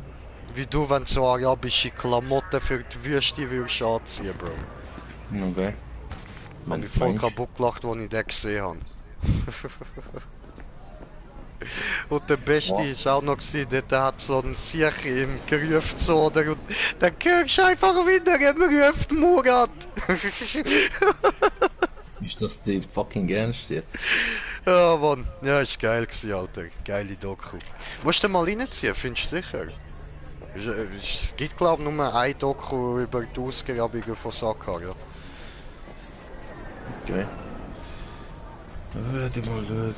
Wie du, wenn du so arabische Klamotten für die Wüste würdest anziehen, Bro. Okay. Hab mich voll kaputt gelacht, als ich den gesehen habe. Und der Beste ist auch noch gewesen, dort hat so ein Sieg im gerufen so, oder? Und dann hörst du einfach wieder, er ruft Murat. Ist das die fucking ernst jetzt? Ja, Mann. Ja, ist geil gewesen, Alter. Geile Doku. Musst du mal reinziehen, findest du sicher? Es gibt, glaube ich, nur ein Doku über die Ausgrabungen von Saqqara. Okay. Dann werde ich mal schauen.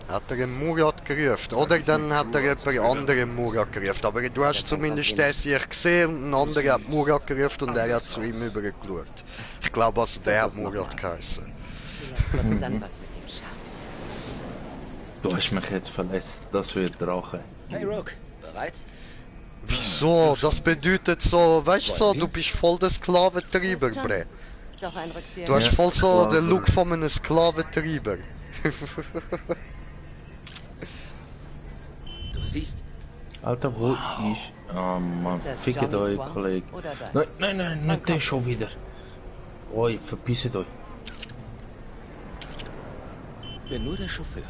Hat er einen Murat gerufen? Oder dann hat er jemand anderen Murat gerufen. Aber du hast zumindest den sich gesehen und ein anderer hat Murat gerufen und er hat zu ihm übergeschaut. Ich glaube, also der hat Murat geheißen. Vielleicht wird's dann was mit dem Schaf. Du hast mich jetzt verletzt, das wird Drache. Hey Rook, bereit? Wieso? Das bedeutet so, weißt du so, du bist voll der Sklaventreiber, Bre. Doch ein Rückzieher. Du hast Ja, voll so klar, den Look von einem Sklaventreiber. Du siehst, Alter, wo ist... Ah, Mann, Ist das fickt Johnny euch, Swan Kollege. oder deins? Nein, nicht der schon wieder. Oi, verpisset euch. bin nur der Chauffeur.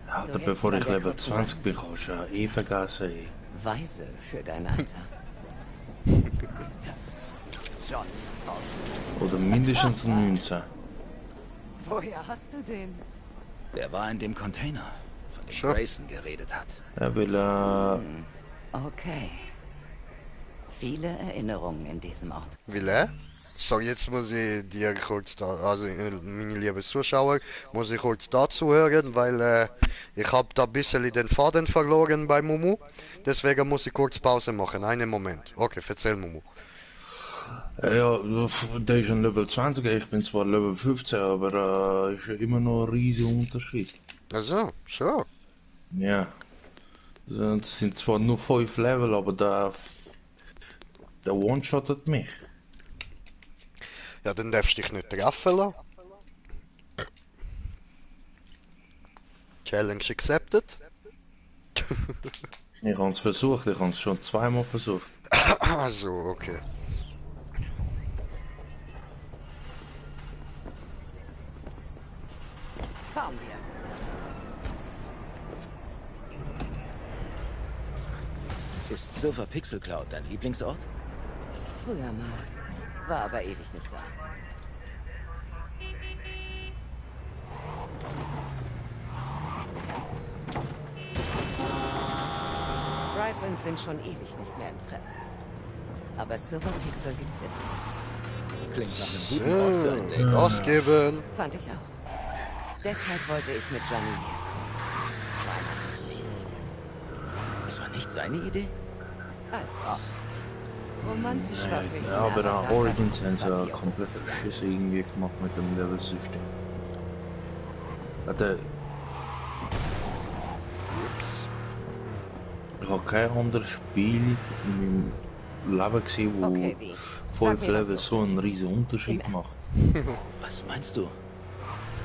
Alter, hältst bevor an ich der Level kurzen 20 bin, kannst du ja eh vergessen, ey. Weise für dein Alter. Ist das Johnnys Porsche? Oder mindestens 19. Woher hast du den? Der war in dem Container, von dem Sure. Grayson geredet hat. Er will, Okay. Viele Erinnerungen in diesem Ort. Will er? So, jetzt muss ich dir kurz da, also meine lieben Zuschauer, muss ich kurz dazu hören, weil ich habe da ein bisschen den Faden verloren bei Mumu. Deswegen muss ich kurz Pause machen. Einen Moment. Okay, erzähl Mumu. ja, der ist ein Level 20, ich bin zwar Level 15, aber ist ja immer noch ein riesiger Unterschied. Also, schon. Ja. Das sind zwar nur 5 Level, aber der one-shottet mich. Ja, dann darfst du dich nicht treffen lassen. Challenge accepted. Ich habe es versucht, ich habe es schon zweimal versucht. Also, okay. Fahren wir. Ist Silver Pixel Cloud dein Lieblingsort? Früher mal. War aber ewig nicht da. Drive-Ins sind schon ewig nicht mehr im Trend. Aber Silver Pixel gibt's immer. Klingt nach einem guten Ort für ein Date. Gas geben. Fand ich auch. Deshalb wollte ich mit Johnny herkommen. Vor einer langen Ewigkeit. Es war nicht seine Idee? Als ob. Romantisch war für ihn, Ja, aber sah an Origins das haben sie Quartier ja komplett umzubauen. verschissen irgendwie gemacht mit dem Level-System. Ups. Ich habe kein anderes Spiel in meinem Leben gesehen, wo Okay, wie? 5 Sag mir, was Level los so ist. einen riesen Unterschied Im macht. Ernst. Was meinst du?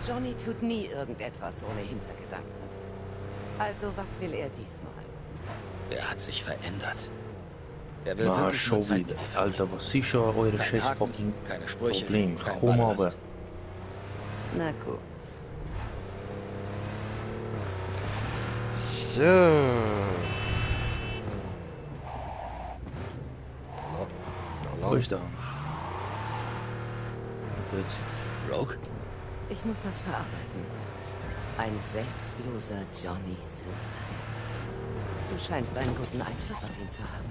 Johnny tut nie irgendetwas ohne Hintergedanken. Also, was will er diesmal? Er hat sich verändert. Er will Na, wirklich nur schon Zeit wieder. mit dir Alter, verbringen. was ist schon eure Kein scheiß Haken, fucking keine Sprüche, Problem? kein Komm aber. Ballast. Na gut. So. Wo ist der? Rogue? Ich muss das verarbeiten. Ein selbstloser Johnny Silverhand. Du scheinst einen guten Einfluss auf ihn zu haben.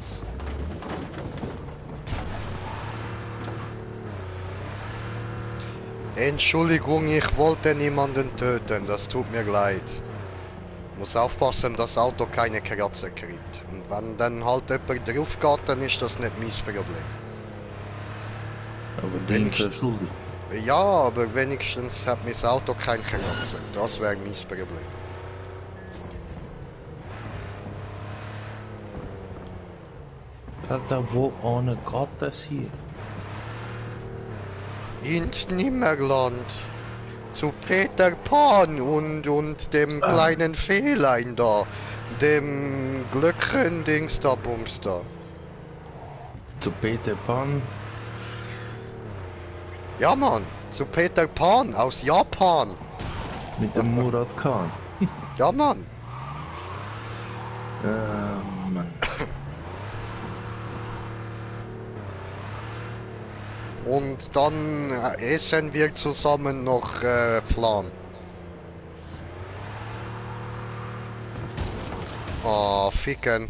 Entschuldigung, ich wollte niemanden töten, das tut mir leid. Muss aufpassen, dass das Auto keine Kratzer kriegt. Und wenn dann halt jemand drauf geht, dann ist das nicht mein Problem. Aber Wenn den ich- verschuldet. Ja, aber wenigstens hat mein Auto kein Kratzer. Das wäre mein Problem. Alter, wo ohne geht das hier? Ins Nimmerland. Zu Peter Pan und dem kleinen Fehlein da. Dem Glöckchen-Dings da, Bums da. Zu Peter Pan. Ja, Mann. Zu Peter Pan aus Japan. Mit dem Murat Khan. Ja, Mann. Mann. Und dann essen wir zusammen noch Flan. Ah, ficken.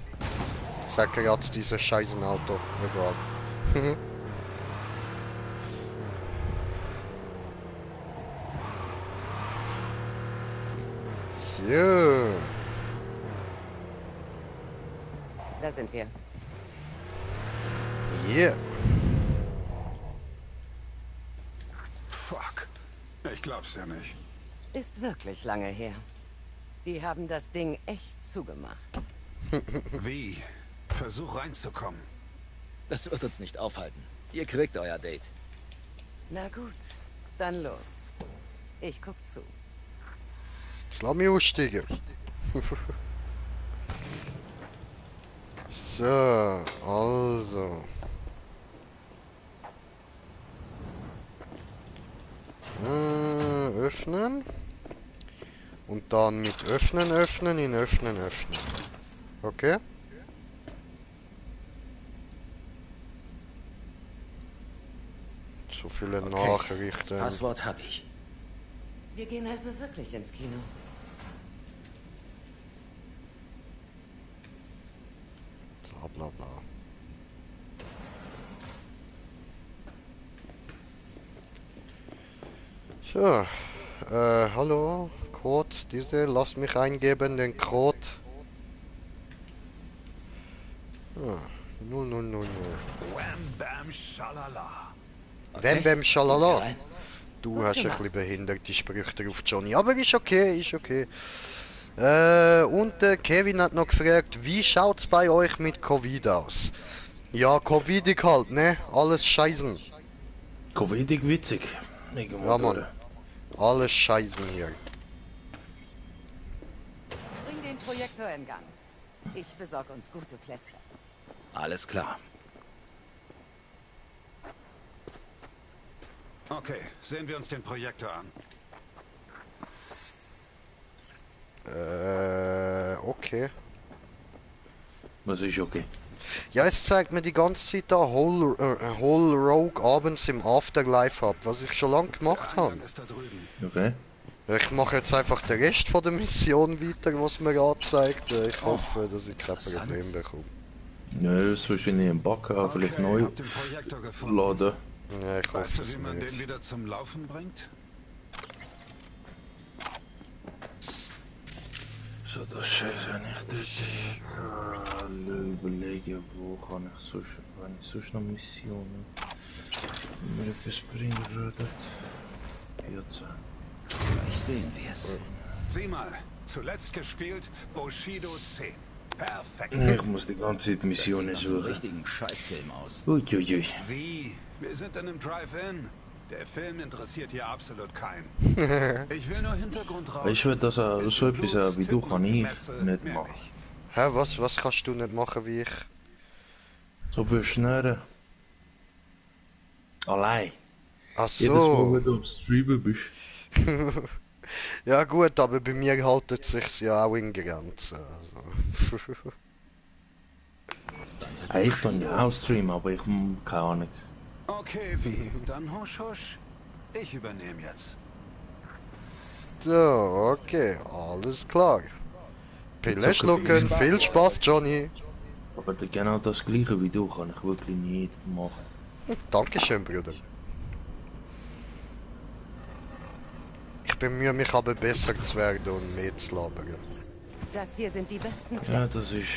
Sag jetzt dieses scheißen Auto. Egal. So. Da sind wir. Yeah. Fuck. Ich glaub's ja nicht. Ist wirklich lange her. Die haben das Ding echt zugemacht. Wie? Versuch reinzukommen. Das wird uns nicht aufhalten. Ihr kriegt euer Date. Na gut, dann los. Ich guck zu. Jetzt lass mich aussteigen. So, also. Öffnen. Und dann mit öffnen, öffnen, in öffnen, öffnen. Okay? So viele Das Nachrichten. Passwort habe ich. Wir gehen also wirklich ins Kino. Bla bla bla. So, hallo, Code, lass mich eingeben, den Code. Ah, 0000. Wham, bam, schalala. Bam bam schalala. Rein. Du Gut hast ein gemacht. bisschen behinderte Sprüche drauf, Johnny, aber ist okay, ist okay. Und Kevin hat noch gefragt, wie schaut's bei euch mit Covid aus? Ja, Covidig halt, ne? Alles scheißen. Covidig witzig. Irgendwo Ja, Mann. durch. Alles scheißen hier. Projektor in Gang. Ich besorge uns gute Plätze. Alles klar. Okay, sehen wir uns den Projektor an. Okay. Was ist okay? Ja, es zeigt mir die ganze Zeit da Whole Rogue abends im Afterlife ab, was ich schon lange gemacht habe. Ist da drüben. Okay. Ich mache jetzt einfach den Rest von der Mission weiter, was mir anzeigt. Ich hoffe, dass ich kein Problem bekomme. Nö, ist wahrscheinlich ein Bug, vielleicht Okay, neu hab den Projektor gefunden. laden. Ja, ich Weißt hoffe du, es wie man den nicht. wieder zum Laufen bringt? So, das Scheiße, wenn ich dort überlege, wo kann ich sonst, wenn ich sonst noch Missionen mir etwas bringen würde. 14. Gleich sehen wir es. Sieh mal, zuletzt gespielt Bushido 10. Perfekt. Ich muss die ganze Zeit Missionen Sieht nach einem suchen. richtigen Scheißfilm aus. Uiuiui. Wie? Wir sind in einem Drive-In. Der Film interessiert hier absolut keinen. Ich will nur Hintergrund raus. Ich will das so Bisschen etwas Blut, wie du Titten kann und ich Gemetzel, nicht mehr machen. nicht. Hä, was kannst du nicht machen wie ich? So viel schneller. Allein. Ach Jedes Mal, so. wenn du am Streamen bist. Ja gut, aber bei mir haltet sich's ja auch in Grenzen. Also. Ich kann ja auch streamen, aber ich keine Ahnung. Okay, wie? Dann husch husch. Ich übernehme jetzt. So, okay, alles klar. Pille schlucken, viel Spaß, Johnny. Aber genau das gleiche wie du kann ich wirklich nicht machen. Dankeschön, Bruder. Ich bemühe mich aber besser zu werden und mehr zu labern. Das hier sind die besten Plätze. Ja, das ist...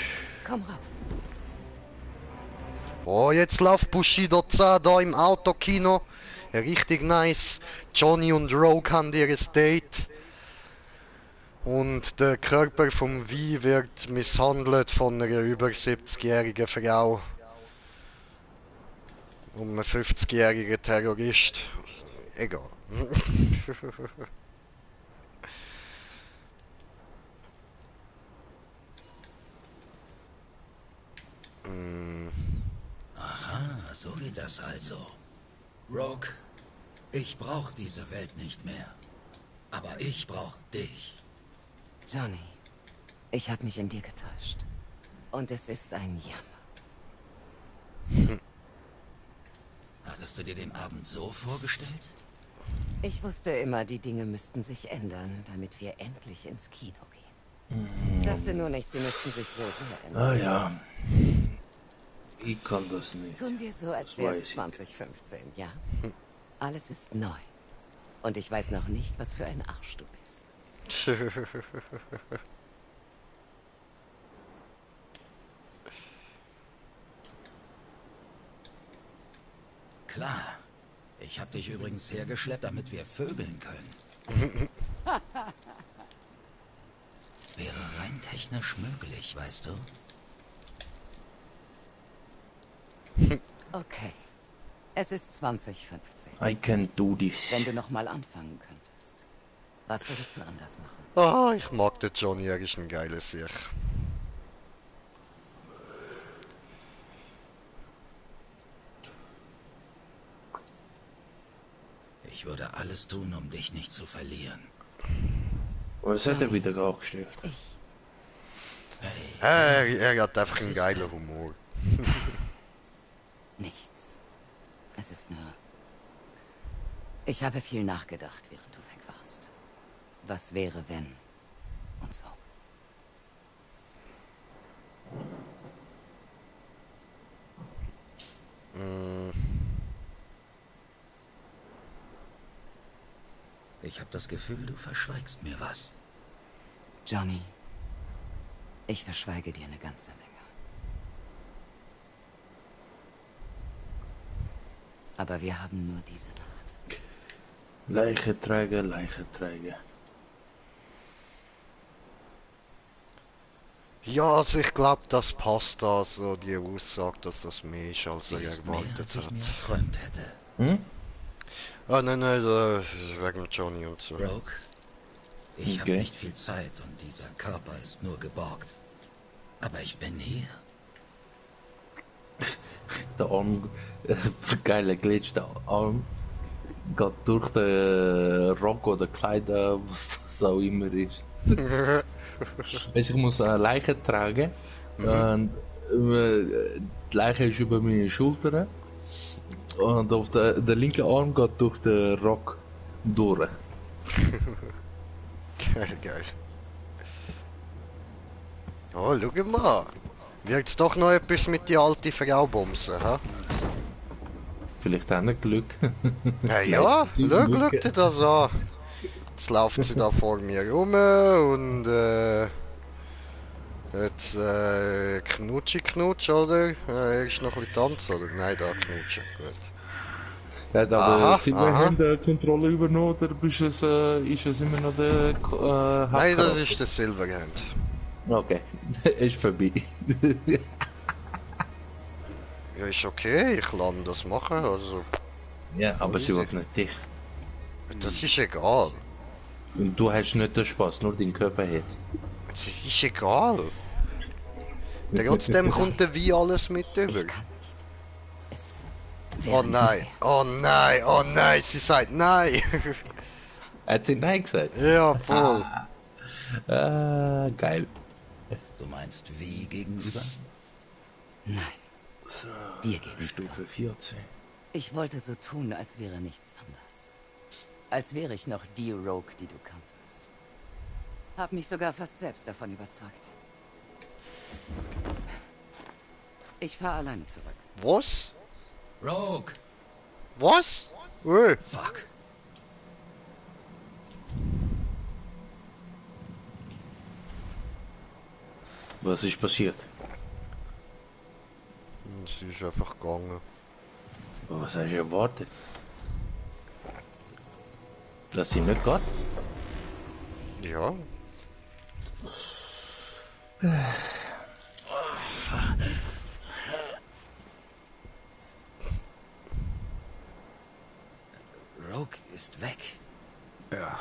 Komm rauf. Oh, jetzt läuft Bushido 10 da im Autokino. Richtig nice. Johnny und Rogue haben ihr Date. Und der Körper vom Vi wird misshandelt von einer über 70-jährigen Frau. Und einem 50-jährigen Terrorist. Egal. Aha, so geht das also. Rogue, ich brauche diese Welt nicht mehr. Aber ich brauche dich. Johnny, ich habe mich in dir getäuscht. Und es ist ein Jammer. Hattest du dir den Abend so vorgestellt? Ich wusste immer, die Dinge müssten sich ändern, damit wir endlich ins Kino gehen. Dachte nur nicht, sie müssten sich so sehr ändern. Ah ja. Ich kann das nicht. Tun wir so, als Das wäre weiß es ich. 2015, ja? Alles ist neu. Und ich weiß noch nicht, was für ein Arsch du bist. Klar. Ich habe dich übrigens hergeschleppt, damit wir vögeln können. Wäre rein technisch möglich, weißt du? Okay. Es ist 2015. I can do this. Wenn du noch mal anfangen könntest, was würdest du anders machen? Ah, ich mag den Johnny, er ist ein geiler Sieg. Ich würde alles tun, um dich nicht zu verlieren. Was hat er wieder angestellt? Ich. Er hat einfach Was einen ist geilen denn? Humor. Nichts. Es ist nur... Ich habe viel nachgedacht, während du weg warst. Was wäre, wenn... Und so. Ich habe das Gefühl, du verschweigst mir was. Johnny, ich verschweige dir eine ganze Menge. Aber wir haben nur diese Nacht. Leiche tragen, Leiche tragen. Ja, also ich glaube, das passt da so, die Aussage, dass das mehr ist, als Sie er ist mehr, erwartet als ich hat. mir erträumt hätte. Hm? Ah, nein, das ist wegen Johnny und so. Rogue, Ich habe nicht viel Zeit und dieser Körper ist nur geborgt. Aber ich bin hier. Der Arm, geiler Glitch, der Arm geht durch den Rock oder Kleider, was das auch immer ist. Also ich muss eine Leiche tragen und die Leiche ist über meine Schultern und auf der linke Arm geht durch den Rock durch. Geil. Oh, schau mal. Wird's doch noch etwas mit die alte Frau bumsen, ha? Vielleicht auch nicht Glück. Ja, schau dir das an. Jetzt läuft sie da vor mir rum und jetzt Knutsch, oder? Erst noch ein bisschen tanzen, oder? Nein, da knutschen, gut. Ja, aber Silverhand Kontrolle übernommen, oder ist es immer noch der Nein, das ist der Silverhand. Okay, ist vorbei. Ja, ist okay, ich kann das machen, also... Ja, aber sie will nicht dich. Das ist egal. Und du hast nicht den Spaß, nur dein Körper hat. Das ist egal. Trotzdem kommt der wie alles mit über. Ich kann nicht. Es Oh wäre nein, nicht oh nein, oh nein, sie sagt nein. Hat sie Nein gesagt? Ja, voll. Ah, geil. Du meinst wie gegenüber? Nein, So, dir gegenüber. Stufe 14. Ich wollte so tun, als wäre nichts anders. Als wäre ich noch die Rogue, die du kanntest. Hab mich sogar fast selbst davon überzeugt. Ich fahre alleine zurück. Was? Rogue! Was? Fuck. Was ist passiert? Sie ist einfach gegangen. Was hast du erwartet? Dass sie nicht geht? Ja. Rogue ist weg. Ja,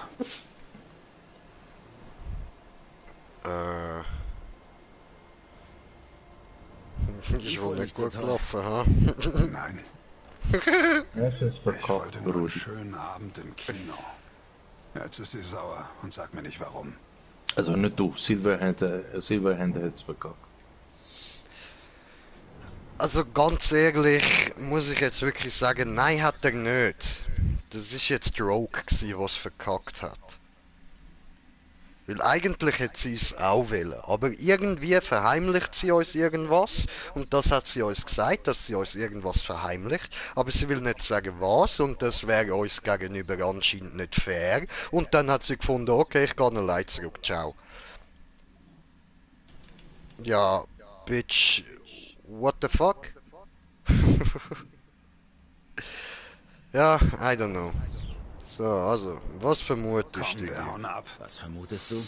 Ist wohl nicht gut gelaufen, ha? nein. Ja, es ist Ich verkauft, wollte nur einen Brudi. schönen Abend im Kino. Jetzt ist sie sauer und sagt mir nicht warum. Also nicht du, Silverhand hat es verkauft. Also ganz ehrlich, muss ich jetzt wirklich sagen, nein hat er nicht. Das ist jetzt Rogue gsi, was verkackt hat. Weil eigentlich hätte sie es auch wollen, aber irgendwie verheimlicht sie uns irgendwas und das hat sie uns gesagt, dass sie uns irgendwas verheimlicht, aber sie will nicht sagen was und das wäre uns gegenüber anscheinend nicht fair und dann hat sie gefunden, okay, ich gehe allein zurück, ciao. Ja, bitch, what the fuck? Ja, I don't know. So, also, was vermutest Komm, du? wir hauen ab. Was vermutest du?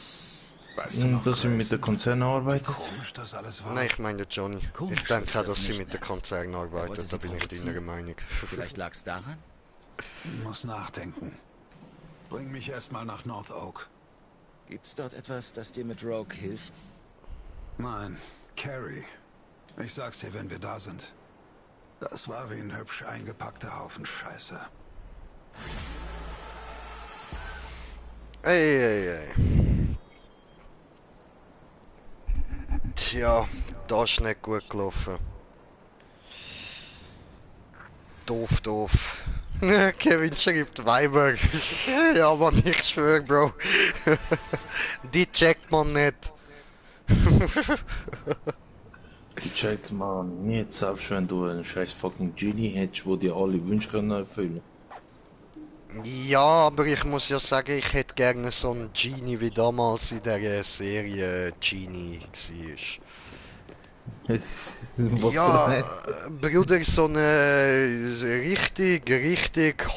Weißt du noch, Dass sie mit der Grace, Konzern wie arbeitet? komisch das alles war? Nein, ich meine Johnny. Komisch Ich denke würde auch, ich das dass sie nicht mit der nennen. Konzern Wollte arbeitet, sie da bin ich provozieren? deiner Meinung. Vielleicht lag's daran? Ich muss nachdenken. Bring mich erstmal nach North Oak. Gibt's dort etwas, das dir mit Rogue hilft? Nein, Carrie. Ich sag's dir, wenn wir da sind. Das war wie ein hübsch eingepackter Haufen Scheiße. Ey, ey, ey. Tja, das ist nicht gut gelaufen. Doof, doof. Kevin schreibt Weiber. Ja, man, ich schwör, Bro. Die checkt man nicht. Die checkt man nicht, selbst wenn du einen scheiß fucking Genie hättest, wo dir alle Wünsche können erfüllen. Ja, aber ich muss ja sagen, ich hätte gerne so einen Genie wie damals in der Serie Genie war. Was Ja, Bruder, so eine richtig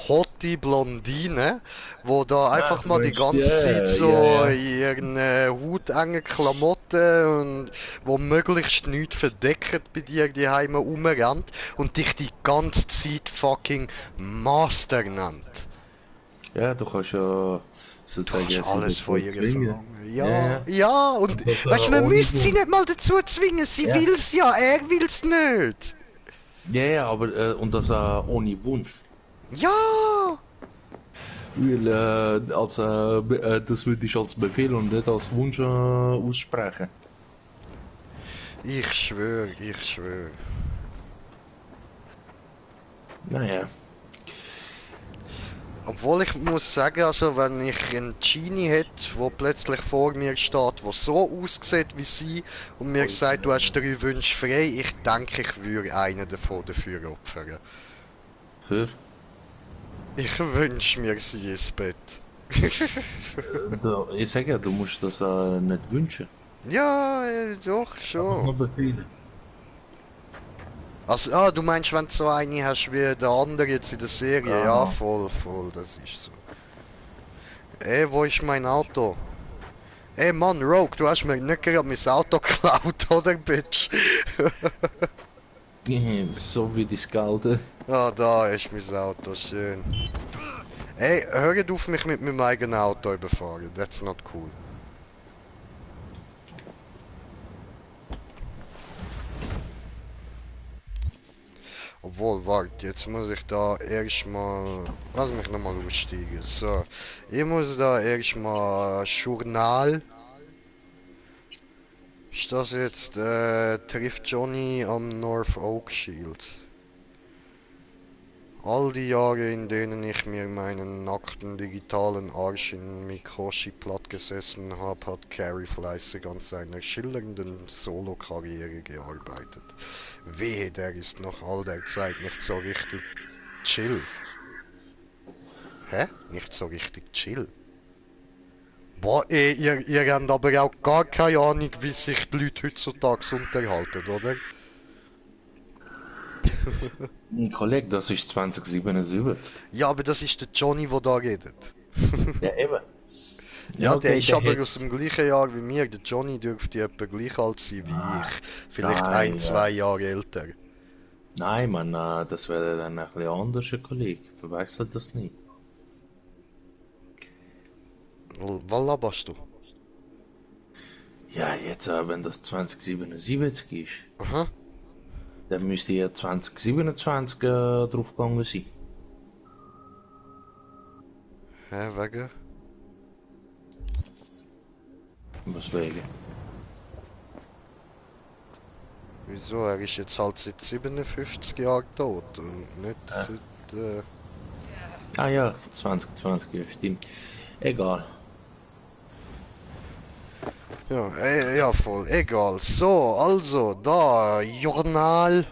hotte Blondine, wo da einfach mal die ganze ja, Zeit so ja. in ihren hautenge Klamotten und wo möglichst nichts verdeckt bei dir die Heime rumrennt und dich die ganze Zeit fucking Master nennt. Ja, du kannst ja sozusagen Du hast alles dazu von ihr zwingen. verlangen. Ja, Ja. ja, und Das, weißt du, man ohne müsste sie Wunsch. nicht mal dazu zwingen, sie Ja. will's ja, er will's nicht. Ja, ja, aber und das ohne Wunsch. Ja! Weil das würde ich als Befehl und nicht als Wunsch aussprechen. Ich schwöre, ich schwöre. Naja. Obwohl ich muss sagen, also wenn ich einen Genie hätte, der plötzlich vor mir steht, der so aussieht wie sie und mir sagt, du hast 3 Wünsche frei, ich denke, ich würde einen davon dafür opfern. Für? Ich wünsche mir sie ins Bett. Ich sage ja, du musst das nicht wünschen. Ja, doch, Einfach schon. nur befehlen. Also, du meinst, wenn du so eine hast wie der andere jetzt in der Serie? Ja, Genau. voll, das ist so. Ey, wo ist mein Auto? Ey, Mann, Rogue, du hast mir nicht gerade mein Auto geklaut, oder, Bitch? So wie die Skalte. Ah, da ist mein Auto, schön. Ey, hört auf mich mit meinem eigenen Auto überfahren, that's not cool. Obwohl, warte, jetzt muss ich da erstmal... Lass mich nochmal aussteigen. So, ich muss da erstmal Journal. Ist das jetzt, trifft Johnny am North Oak Shield? All die Jahre, in denen ich mir meinen nackten digitalen Arsch in Mikoshi platt gesessen habe, hat Carrie fleißig an seiner schillernden Solo-Karriere gearbeitet. Wehe, der ist nach all der Zeit nicht so richtig chill. Hä? Nicht so richtig chill? Boah, ihr habt aber auch gar keine Ahnung, wie sich die Leute heutzutage unterhalten, oder? Kollege, das ist 2077. Ja, aber das ist der Johnny, der da redet. Ja, eben. Ja, okay, der ist aber hat- aus dem gleichen Jahr wie mir. Der Johnny dürfte etwa gleich alt sein wie ich. Vielleicht nein, 2 Jahre älter. Nein, Mann, das wäre dann ein bisschen anders, ein Kollege. Verwechselt das nicht. Was laberst du? Ja, jetzt, wenn das 2077 ist, Aha. dann müsste ja 2027 draufgegangen sein. Hä, wegen? Was wegen? Wieso? Er ist jetzt halt seit 57 Jahren tot und nicht seit... Ah ja, 2020, ja, stimmt. Egal. Ja, ja, voll. Egal. So, also, da, Journal.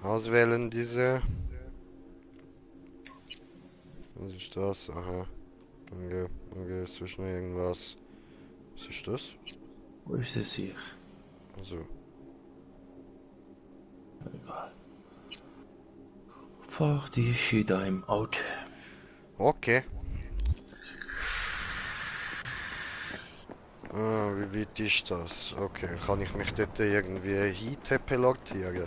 Auswählen diese. Was ist das? Aha. Okay, zwischen irgendwas. Was ist das? Wo ist es hier? Also. Egal. Fahr dich in deinem Auto. Okay. Ah, wie weit ist das? Okay, kann ich mich dort irgendwie hin-teleportieren?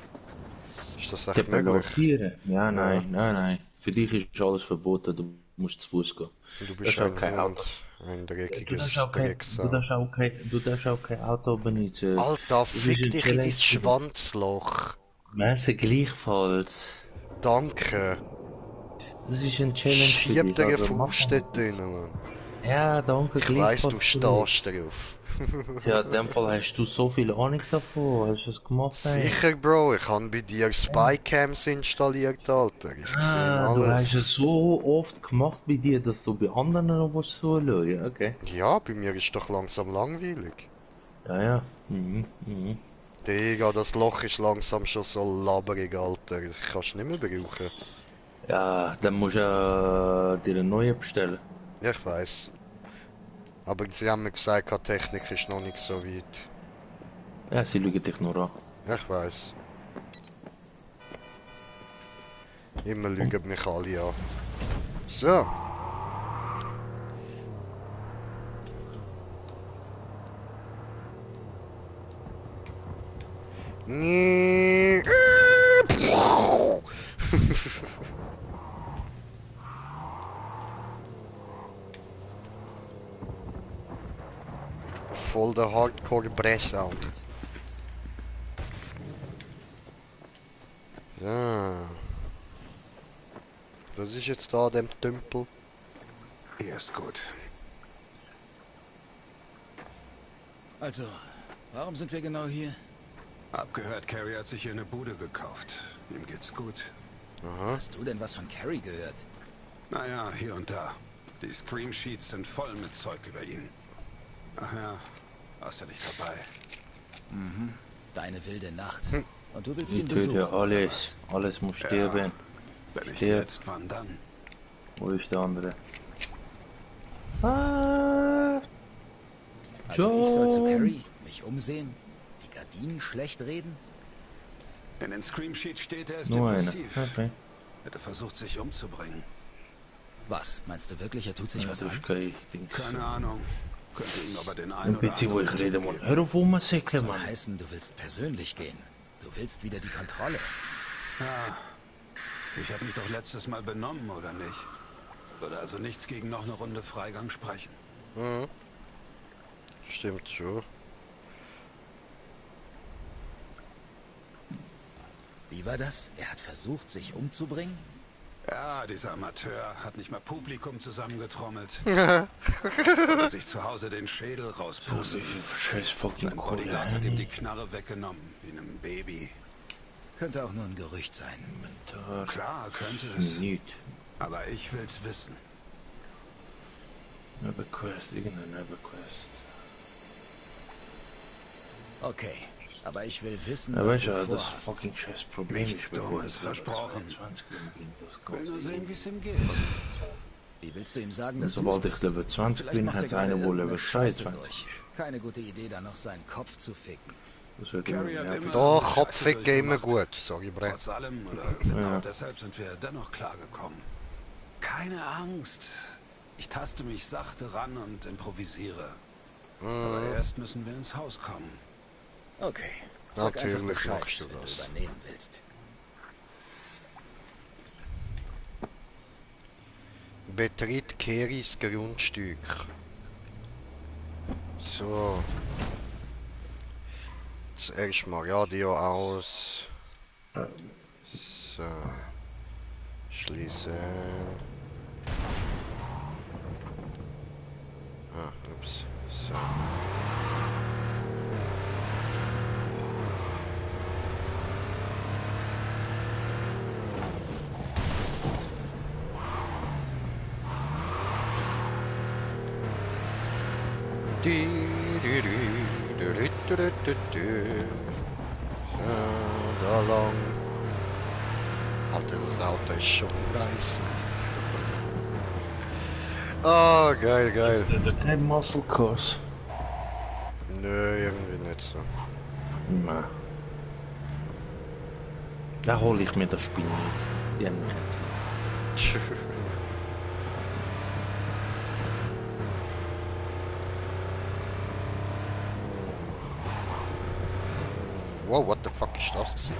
Ist das echt möglich? Teleportieren? Ja, nein. Für dich ist alles verboten, du musst zu Fuß gehen. Du Das bist ist auch ein kein Hund. Auto. Ein Du dreckiges darfst auch kein, Drecksau. du darfst auch kein Auto benutzen. Alter, Das ist fick ein dich in dein Challenge. Schwanzloch. Merci gleichfalls. Danke. Das ist ein Challenge für Schieb dich. dir eine also mach Faust mal. dort rein, Mann. Ja, danke Ich weiss, du gleichfalls. stehst drauf. Ja, in dem Fall hast du so viel Ahnung davon. Hast du es gemacht? Ey? Sicher, Bro, ich habe bei dir Spycams installiert, Alter. Ich sehe Du hast es alles. so oft gemacht bei dir, dass du bei anderen noch was zuschauen. Ja, okay. Ja, bei mir ist doch langsam langweilig. Ja. Digga, das Loch ist langsam schon so labberig, Alter. Ich kann's nicht mehr brauchen. Ja, dann musst du dir eine neue bestellen. Ja, ich weiß. Aber sie haben mir gesagt, die Technik ist noch nicht so weit. Ja, sie lügen dich nur an. Ja, ich weiß. Immer lügen mich alle an. So. voll der Hardcore-Brech-Sound. Ja. Was ist jetzt da, dem Tümpel? Hier ist gut. Also, warum sind wir genau hier? Abgehört, Carrie hat sich hier eine Bude gekauft. Ihm geht's gut. Aha. Hast du denn was von Carrie gehört? Naja, hier und da. Die Scream Sheets sind voll mit Zeug über ihn. Ach ja, warst du nicht dabei? Mhm. Deine wilde Nacht. Und du willst Ich ihn töte besuchen, oder alles. Alles muss sterben. Wenn ich Stirb. jetzt, wann dann? Wo ist der andere? Ah, was? Also ich soll zu John. Carrie mich umsehen? Die Gardinen schlecht reden? In den Scream Sheets steht, er ist Nur eine. depressiv. Okay. Hätte versucht, sich umzubringen. Was? Meinst du wirklich, er tut sich was Das an? ist kein Ding. Keine Ahnung. Könnte ihm aber den Ein einen oder bisschen, wo ich anderen rede, Tipp Mann. geben. Hör auf rumsäckeln, Soll Mann. heißen, du willst persönlich gehen. Du willst wieder die Kontrolle. Ja, ich habe mich doch letztes Mal benommen, oder nicht? Würde also nichts gegen noch eine Runde Freigang sprechen. Mhm. Stimmt schon. Wie war das? Er hat versucht, sich umzubringen? Ja, dieser Amateur hat nicht mal Publikum zusammengetrommelt. Wollte sich zu Hause den Schädel So rauspusten. viel scheiß fucking Sein Kohle. Bodyguard hat ihm die Knarre weggenommen, wie einem Baby. Könnte auch nur ein Gerücht sein. Tag. Klar, könnte es. Nicht. Aber ich will's wissen. Nebenquest, irgendein Nebenquest. Okay, aber ich will wissen, Ja, was weißt du du, das vorhast. fucking scheiß Problem Nichts ist, bevor Dummes es Level versprochen. 22 beginnt, das Will nur Ganze. sehen, wie's ihm geht. Wie willst du ihm sagen, Und dass sobald du's ich bist? Level 20 Vielleicht bin, macht hat er es eine, gerade wo irgendeine Level Scheiße 22 durch. ist. Keine gute Idee, da noch seinen Kopf zu ficken. Das wird immer Carrie hat nervig. immer Da, Scheiße Kopfficken immer durchgemacht. gut, sag ich Bre. Trotz allem, oder genau Ja. deshalb sind wir dennoch klargekommen. Keine Angst. Ich taste mich sachte ran und improvisiere. Aber erst müssen wir ins Haus kommen. Okay, sag einfach Natürlich Bescheid, machst du wenn das. du übernehmen willst. Betritt Keris Grundstück. So. Zuerst mal Radio aus. So. Schließen. Ah, ups. So. Da lang. Alter, das Auto ist schon nice. Ah, geil, geil. Kein Muscle Cars. Nö, irgendwie nicht so. Nein. Da hole ich mir das Spiel nicht. Die haben mich Wow, what the fuck ist das gewesen?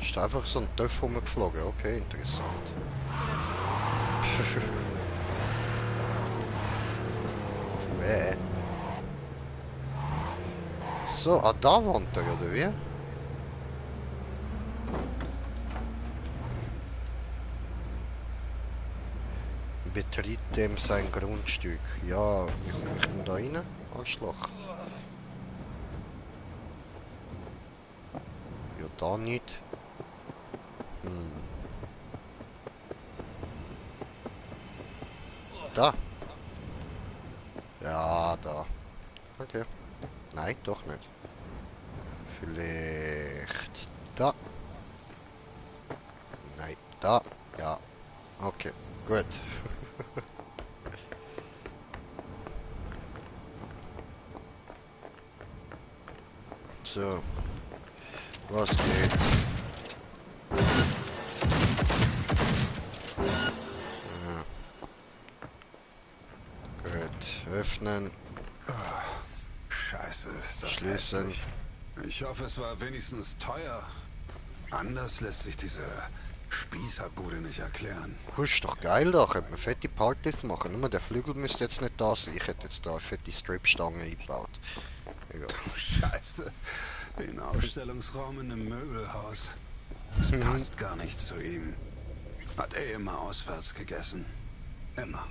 Ist einfach so ein Töpf rumgeflogen, okay, interessant. So, ah, da wohnt er, oder wie? Betritt dem sein Grundstück. Ja, wie komme ich denn da rein? Arschloch. Ja, da nicht. Da. Ja, da. Okay. Nein, doch nicht. Vielleicht da. Nein, da. Ja. Okay, gut. So. Was geht? So. Gut, öffnen. Scheiße, ist das Schließen. hässlich. Ich hoffe, es war wenigstens teuer. Anders lässt sich diese Spießerbude nicht erklären. Ist doch geil da, könnte man fette Partys machen. Nur der Flügel müsste jetzt nicht da sein. Ich hätte jetzt da eine fette Stripstange eingebaut. Egal. Scheiße. Wie ein Ausstellungsraum in einem Möbelhaus. Das passt gar nicht zu ihm. Hat immer auswärts gegessen. Immer.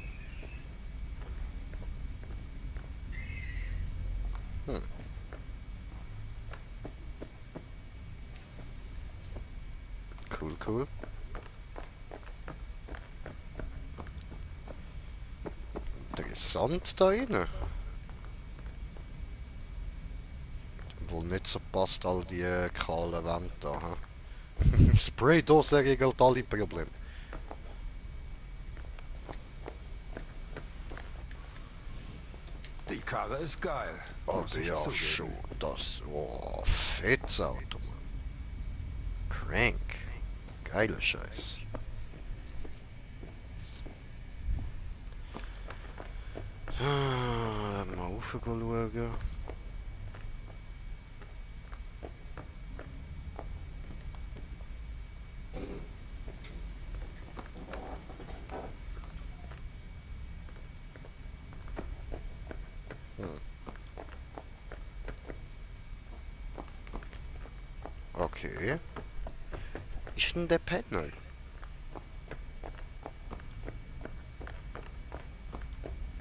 Cool, cool. Interessant da rein. Wohl nicht so passt, all die kahlen Wände da. Spraydose regelt alle Probleme. Die Karre ist geil. Also muss ich ja, zugeben. schon. Das. Oh, fettes Auto, Mann. Crank. Geiler Scheiß. Mal raufschauen. Okay. Ist denn der Panel?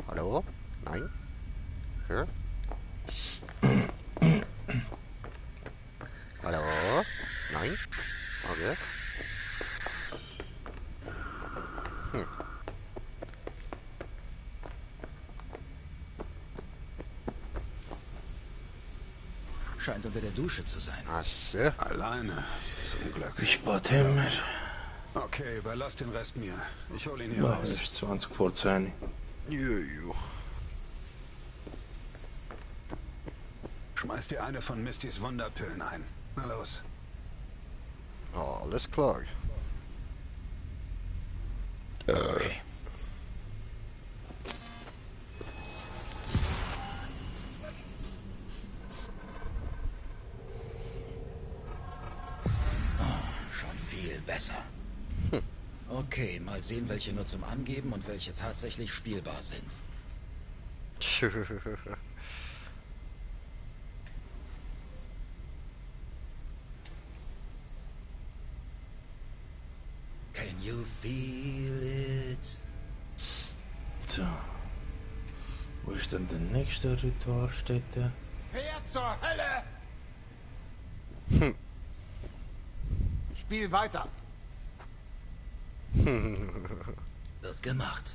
Hallo? Nein? Hä? Hallo? Nein? Okay. Scheint unter der Dusche zu sein. Ach so. Alleine, zum Glück. Ich bad immer. Okay, überlass den Rest mir. Ich hol ihn hier Ja, raus. es ist 20 vor 10. Juju. Schmeiß dir eine von Mistys Wunderpillen ein. Na los. Alles klar. Okay. Schon viel besser. Okay, mal sehen, welche nur zum Angeben und welche tatsächlich spielbar sind. Can you feel it? So. Wo ist denn der nächste Ritualstätte? Wer zur Hölle? Spiel weiter. Wird gemacht.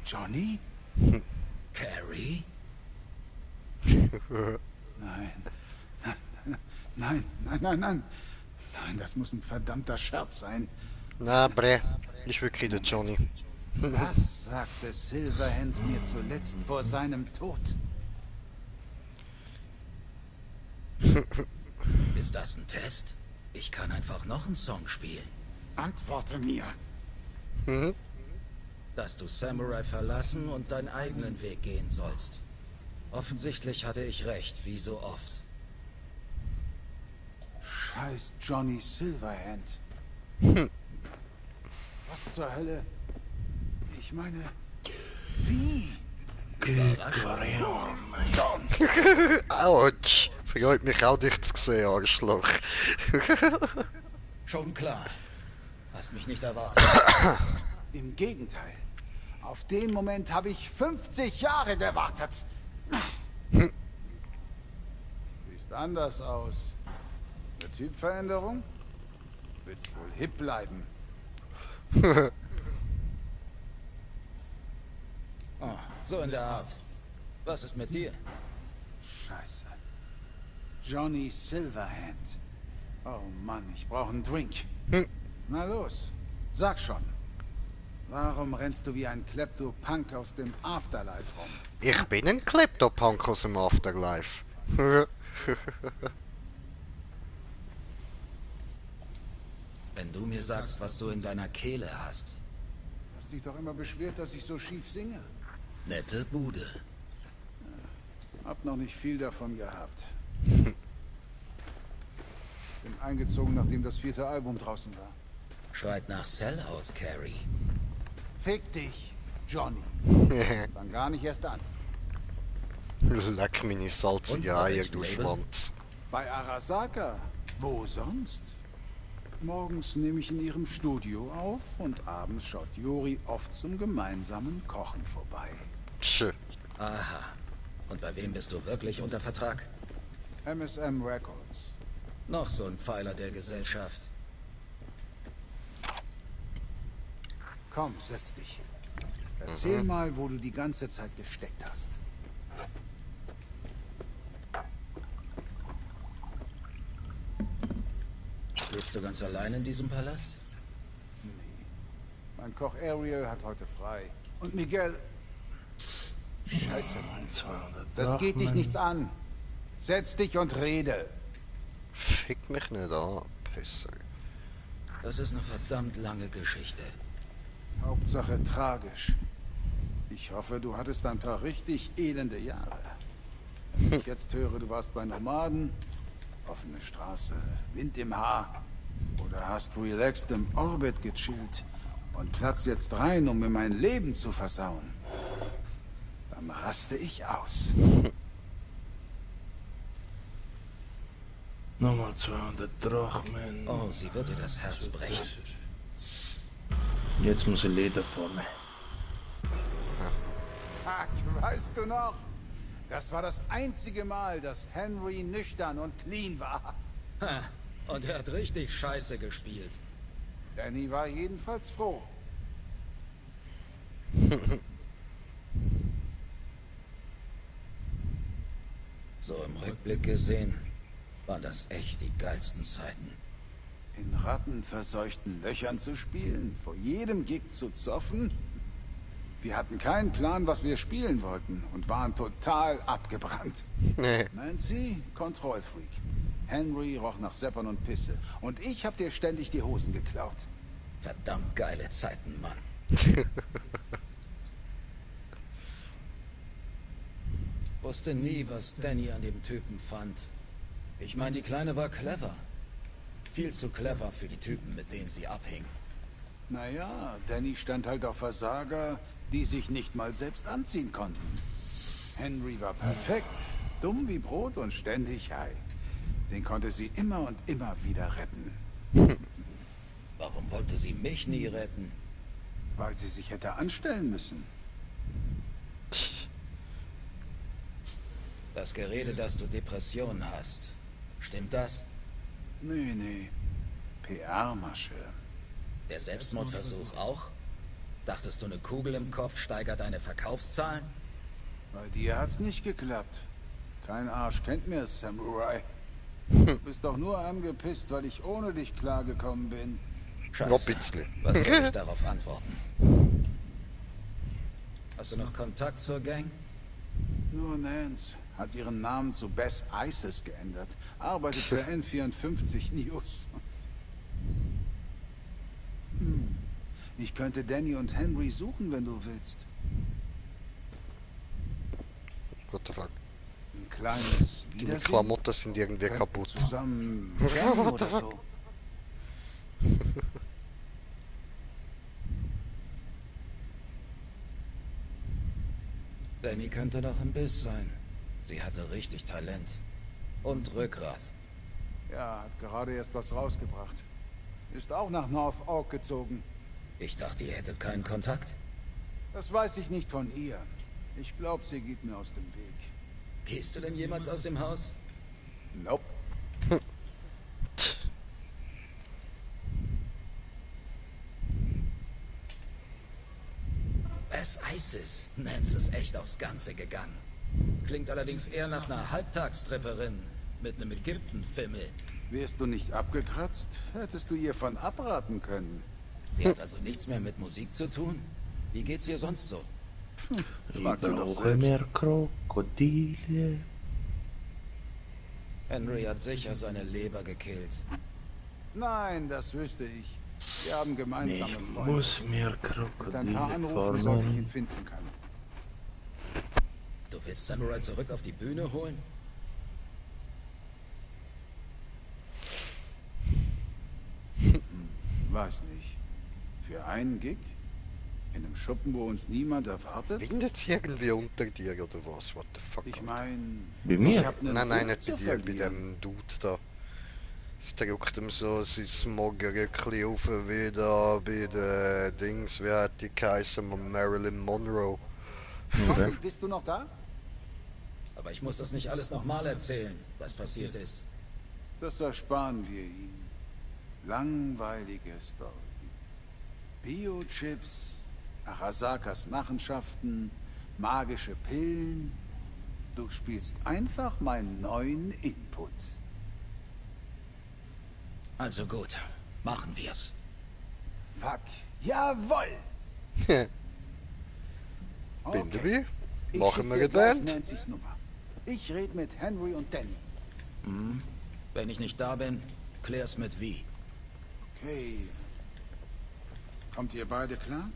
Johnny? Carrie? Nein. Nein, nein, nein, nein. Nein, das muss ein verdammter Scherz sein. Na, bre. Ist wirklich der Johnny. Was sagte Silverhand mir zuletzt vor seinem Tod? Ist das ein Test? Ich kann einfach noch einen Song spielen. Antworte mir. Dass du Samurai verlassen und deinen eigenen Weg gehen sollst. Offensichtlich hatte ich recht, wie so oft. Scheiß Johnny Silverhand. Was zur Hölle? Ich meine, wie? Autsch. Freut mich auch, dich zu sehen, Arschloch. Schon klar. Hast mich nicht erwartet. Im Gegenteil. Auf den Moment habe ich 50 Jahre gewartet. Siehst anders aus. Eine Typveränderung? Willst wohl hip bleiben? Oh, so in der Art. Was ist mit dir? Scheiße. Johnny Silverhand. Oh Mann, ich brauche einen Drink. Na los, sag schon. Warum rennst du wie ein Klepto-Punk aus dem Afterlife rum? Ich bin ein Kleptopunk aus dem Afterlife. Wenn du mir sagst, was du in deiner Kehle hast. Du hast dich doch immer beschwert, dass ich so schief singe. Nette Bude. Hab noch nicht viel davon gehabt. Bin eingezogen, nachdem das 4. Album draußen war. Schreit nach Sellout, Carrie. Fick dich, Johnny. Fang gar nicht erst an. Leck meine salzige Eier, du Schwanz. Bei Arasaka. Wo sonst? Morgens nehme ich in ihrem Studio auf und abends schaut Yuri oft zum gemeinsamen Kochen vorbei. Tsch. Aha. Und bei wem bist du wirklich unter Vertrag? MSM Records. Noch so ein Pfeiler der Gesellschaft. Komm, setz dich. Erzähl mal, wo du die ganze Zeit gesteckt hast. Lebst du ganz allein in diesem Palast? Nee. Mein Koch Ariel hat heute frei. Und Miguel... Scheiße, Mann. Das geht dich nichts an. Setz dich und rede. Fick mich nicht an, Pisser. Das ist eine verdammt lange Geschichte. Hauptsache tragisch. Ich hoffe, du hattest ein paar richtig elende Jahre. Wenn ich jetzt höre, du warst bei Nomaden, offene Straße, Wind im Haar, oder hast relaxed im Orbit gechillt und platzt jetzt rein, um mir mein Leben zu versauen, dann raste ich aus. Nochmal 200 Drachmen. Oh, sie wird dir das Herz brechen. Jetzt muss ich Leder vorne. Fuck, weißt du noch? Das war das einzige Mal, dass Henry nüchtern und clean war. Ha, und er hat richtig Scheiße gespielt. Danny war jedenfalls froh. So im Rückblick gesehen, waren das echt die geilsten Zeiten. In rattenverseuchten Löchern zu spielen, vor jedem Gig zu zoffen. Wir hatten keinen Plan, was wir spielen wollten und waren total abgebrannt. Nee. Nancy, Kontrollfreak. Henry roch nach Seppern und Pisse. Und ich hab dir ständig die Hosen geklaut. Verdammt geile Zeiten, Mann. Wusste nie, was Danny an dem Typen fand. Ich meine, die Kleine war clever. Viel zu clever für die Typen, mit denen sie abhing. Naja, Danny stand halt auf Versager, die sich nicht mal selbst anziehen konnten. Henry war perfekt, dumm wie Brot und ständig high. Den konnte sie immer und immer wieder retten. Warum wollte sie mich nie retten? Weil sie sich hätte anstellen müssen. Das Gerede, dass du Depressionen hast. Stimmt das? Nee. PR-Masche. Der Selbstmordversuch auch? Dachtest du, eine Kugel im Kopf steigert deine Verkaufszahlen? Bei dir hat's nicht geklappt. Kein Arsch kennt mehr Samurai. Du bist doch nur angepisst, weil ich ohne dich klargekommen bin. Scheiße. Noch ein bisschen. Was soll ich darauf antworten? Hast du noch Kontakt zur Gang? Nur Nance hat ihren Namen zu Bess Isis geändert. Arbeitet für N54 News. Ich könnte Danny und Henry suchen, wenn du willst. What the fuck? Ein kleines Die Wiedersehen. Klamotten sind irgendwie Könnten kaputt. Zusammen jammen oder so. Danny könnte noch ein Biss sein. Sie hatte richtig Talent. Und Rückgrat. Ja, hat gerade erst was rausgebracht. Ist auch nach North Oak gezogen. Ich dachte, ihr hättet keinen Kontakt. Das weiß ich nicht von ihr. Ich glaube, sie geht mir aus dem Weg. Gehst du denn jemals aus dem Haus? Nope. Bess Isis. Nance ist echt aufs Ganze gegangen. Klingt allerdings eher nach einer Halbtagstripperin mit einem Ägypten-Fimmel. Wärst du nicht abgekratzt, hättest du ihr von abraten können. Sie hat also nichts mehr mit Musik zu tun? Wie geht's ihr sonst so? Ich Frag sie doch brauche selbst. mehr Krokodile. Henry hat sicher seine Leber gekillt. Nein, das wüsste ich. Wir haben gemeinsame Ich Freunde. muss mehr Mit ein paar Krokodile Anrufen sollte ich ihn farmen. finden können. Du Willst Samurai zurück auf die Bühne holen? Weiß nicht. Für einen Gig? In einem Schuppen, wo uns niemand erwartet? Windet's irgendwie unter dir oder was? What the fuck? Ich meine, Bei ich mir? hab nen Nein, Ruf nicht zu bei dir, bei verlieren. dem Dude da. Es drückt ihm so sein Smoggeröckli auf wie da bei den Dings, wie hat die geheißen? Marilyn Monroe. Johnny, bist du noch da? Aber ich muss das nicht alles nochmal erzählen, was passiert ist. Das ersparen wir ihm. Langweilige Story. Biochips, Arasakas Machenschaften, magische Pillen. Du spielst einfach meinen neuen Input. Also gut, machen wir's. Fuck. Jawoll! Bin dabei? Ich Machen schick wir dir eine gleich Band? Nancy's Nummer. Ich red mit Henry und Danny. Wenn ich nicht da bin, klär's mit wie. Okay. Kommt ihr beide klar?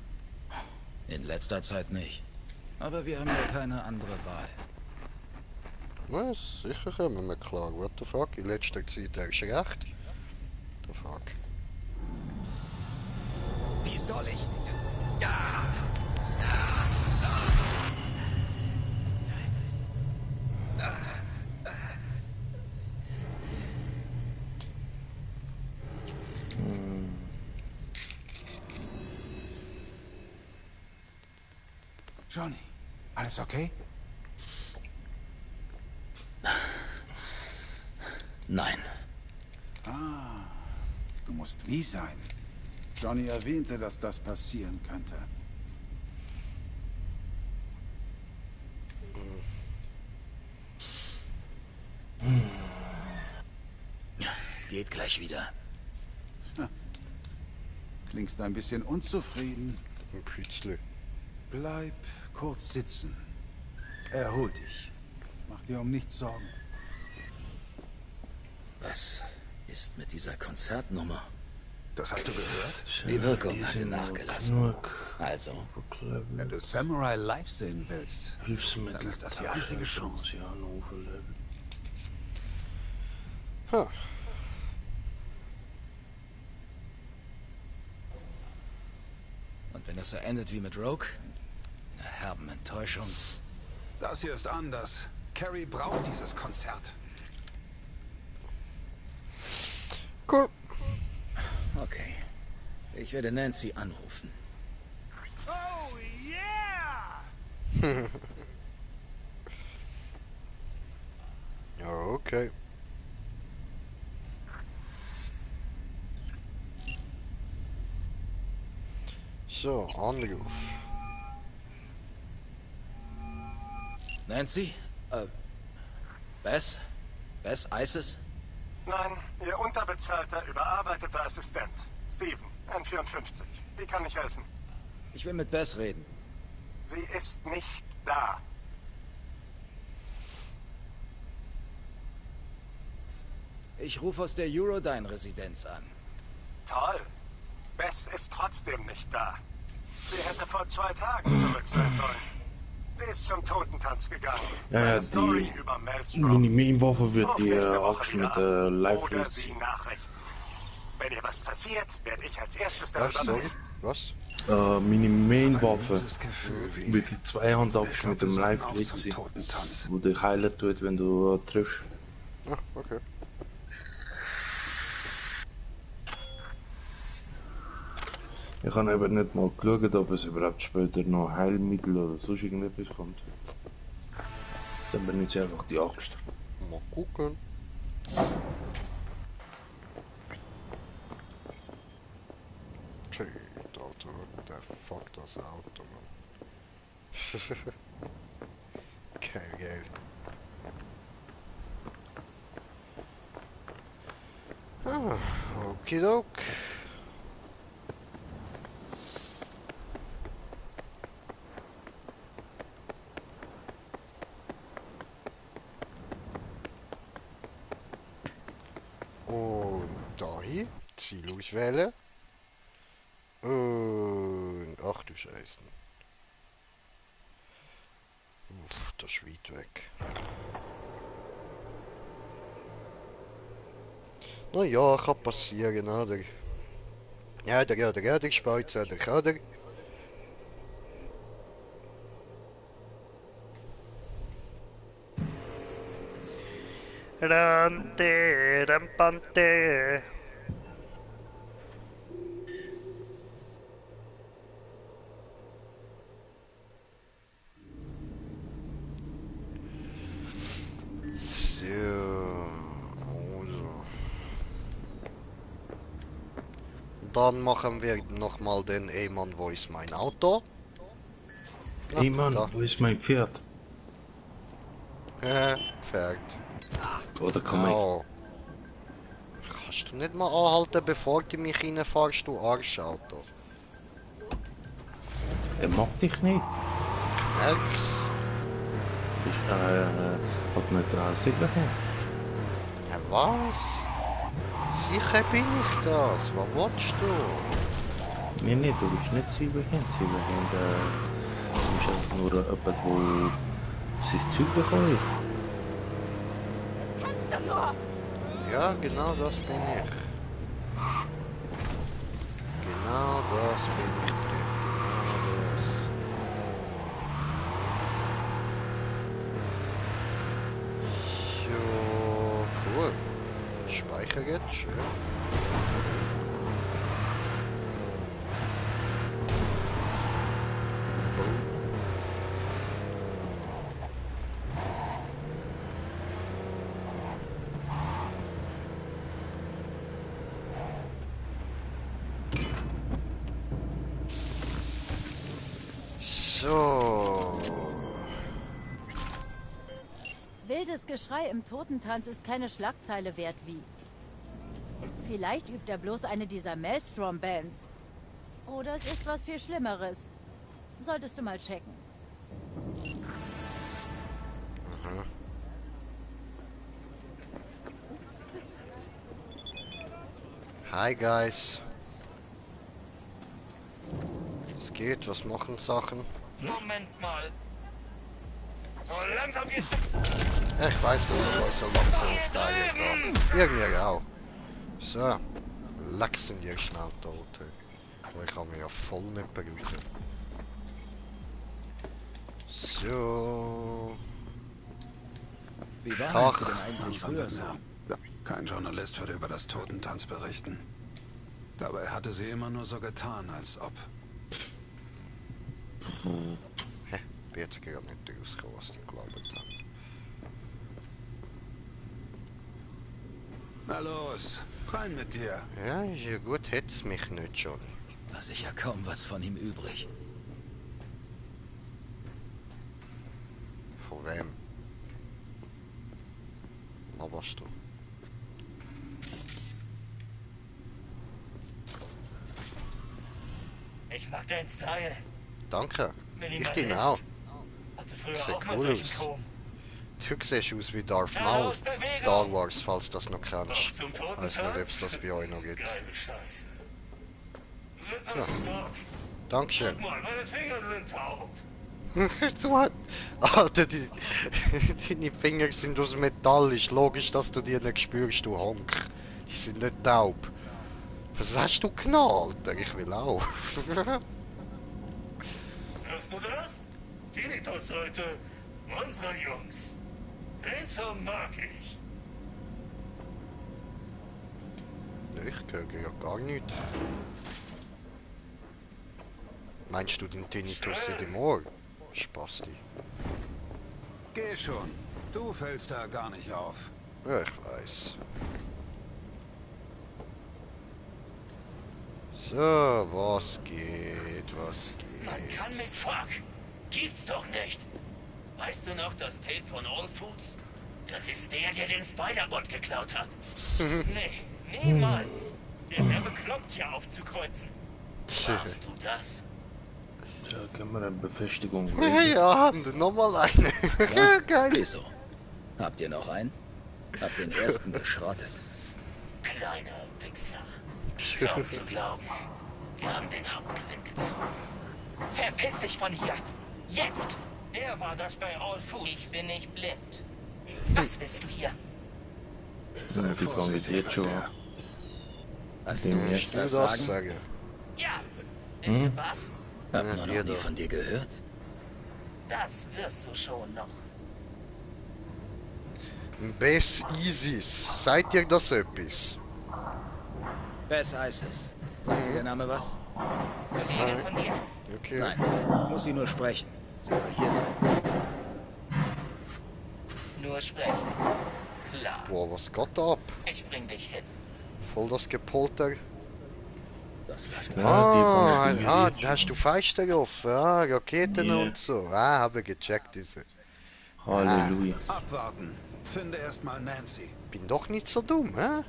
In letzter Zeit nicht. Aber wir haben ja keine andere Wahl. Was? Sicher kommen wir klar. What the fuck? In letzter Zeit hast du recht. The fuck? Wie soll ich? Johnny, alles okay? Nein. Du musst wie sein. Johnny erwähnte, dass das passieren könnte. Geht gleich wieder. Klingst ein bisschen unzufrieden. Ein Pützli. Bleib kurz sitzen. Erhol dich. Mach dir um nichts Sorgen. Was ist mit dieser Konzertnummer? Das hast du gehört? Die Wirkung hatte nachgelassen. Also, Wenn du Samurai live sehen willst, Hilfsmittel. dann ist das die einzige Chance. Ha. und wenn es so endet wie mit Rogue? Eine herben Enttäuschung. Das hier ist anders. Carrie braucht dieses Konzert. Cool. Okay. Ich werde Nancy anrufen. Oh yeah! Ja, okay. So, Anruf. Nancy? Bess? Bess Isis? Nein, Ihr unterbezahlter, überarbeiteter Assistent. Steven, N54. Wie kann ich helfen? Ich will mit Bess reden. Sie ist nicht da. Ich rufe aus der Eurodyne-Residenz an. Toll. Bess ist trotzdem nicht da. Sie hätte vor 2 Tagen zurück sein sollen. Sie ist zum Totentanz gegangen. Ja, Eine ja, Story die über Maelstrom. Mini-Main-Waffe wird Ruf die nächste Woche auch wieder mit an. live Oder Sie Nachrichten. Wenn ihr was passiert, werde ich als erstes Was? darüber Sorry? berichten. Was? Mini-Main-Waffe Dieses Gefühl wie... wird die Zweihand-Axt Ich mit glaub, dem wir sollten auch Live-Blitz zum sein, Totentanz. wo dich heilen tut, wenn du triffst. Ah, okay. Ich habe aber nicht mal geschaut, ob es überhaupt später noch Heilmittel oder sonst irgendetwas kommt. Dann benutze ich einfach die Axt. Mal gucken. Tschüss, Auto. Der fuck das Auto, Mann. Geil, geil. Ah, okidok. Und dahin, Ziel auswählen. Und ach du Scheiße. das ist weit weg. Naja, kann passieren, oder? Der Speizer, oder? Rante, rampante. So, also. Dann machen wir nochmal den Mann, wo ist mein Auto? Hey Mann, da. wo ist mein Pferd? Pferd. Oder komm ich? Oh. Kannst du nicht mal anhalten, bevor du mich reinfährst, du Arschauto? Er mag dich nicht. Merk's. Hat nicht dran Silberhand. Was? Sicher bin ich das. Was willst du? Nee, du bist nicht Silberhand. Silberhand ist einfach nur jemand, der sein Zeug bekommt. Kannst du nur! Ja, genau das bin ich. Genau das bin ich, Brett. Genau das. So, cool. Speicher jetzt, schön. So. Wildes Geschrei im Totentanz ist keine Schlagzeile wert wie. Vielleicht übt er bloß eine dieser Maelstrom-Bands. Oder es ist was viel Schlimmeres. Solltest du mal checken. Hi, Guys. Es geht, was machen Sachen? Moment mal. So langsam geht's. Ja, ich weiß, dass ich euch so langsam auf die Eier gehe. Irgendwie auch. So. Leck sind die schnell tot. Aber ich kann mich ja voll nicht beruhigen. So. Wie war Ach, es denn eigentlich früher so? Kein Journalist würde über das Totentanz berichten. Dabei hatte sie immer nur so getan, als ob. Hä? Bin jetzt gar nicht rausgekommen, was die geglaubt haben. Na los, rein mit dir. Ja, ist ja gut, hätt's mich nicht schon. Da ist ja kaum was von ihm übrig. Von wem? Na, was du? Ich mag deinen Style. Danke. Ich Minimalist. den auch. Hatte früher Sieht auch mal cool solchen aus. Chrom. Du siehst aus wie Darth Na Maul. los, Bewegung! Star Wars, falls das noch Auf kennst. zum Ich weiß nicht, ob es Totentanz. das bei euch noch gibt. Geile Scheiße. Dritter Ja. Stock. Dankeschön. Guck mal, meine Finger sind taub. Du hast... Alter, deine Finger sind aus Metall. Ist logisch, dass du die nicht spürst, du Honk. Die sind nicht taub. Was hast du knallt? Ich will auch. Hörst du das? Tinnitus heute. Unsere Jungs. Den Song mag ich. Nee, ich höre ja gar nichts. Meinst du den Tinnitus in dem Ohr? Spasti. Geh schon. Du fällst da gar nicht auf. Ja, ich weiß. So, was geht, was Man geht? kann mit Fuck. Gibt's doch nicht. Weißt du noch das Tape von All Foods? Das ist der den Spider-Bot geklaut hat. Nee, niemals. Der wäre bekloppt, hier aufzukreuzen. Warst du das? Da können wir eine Befestigung Ja, nochmal eine. Ja, geil. Wieso? Habt ihr noch einen? Habt den ersten geschrottet. Kleiner Wichser. Kaum zu glauben. Wir haben den Hauptgewinn gezogen. Verpiss dich von hier. Jetzt! Wer war das bei All Foods? Ich bin nicht blind. Was willst du hier? Sei Die fangen vorsichtig jetzt bei schon der. an. Hast Du du musst jetzt Du das das sagen? sagen. Ja. Bist du baff? Hab Ja, nur noch jeder. nie von dir gehört. Das wirst du schon noch. Bess Isis. Seid ihr das etwas? Bess heißt es. Sagt dir der Name was? Kollegin von dir? Okay. Nein, muss sie nur sprechen. Sie soll hier sein. Nur sprechen. Klar. Boah, was geht da ab? Ich bring dich hin. Voll das Gepolter. Das läuft Ah, die fangen ah, easy. hast du Fenster offen? Ah, Raketen Ja. und so. Ah, habe gecheckt diese. Halleluja. Abwarten. Finde erstmal Nancy. Bin doch nicht so dumm, hä?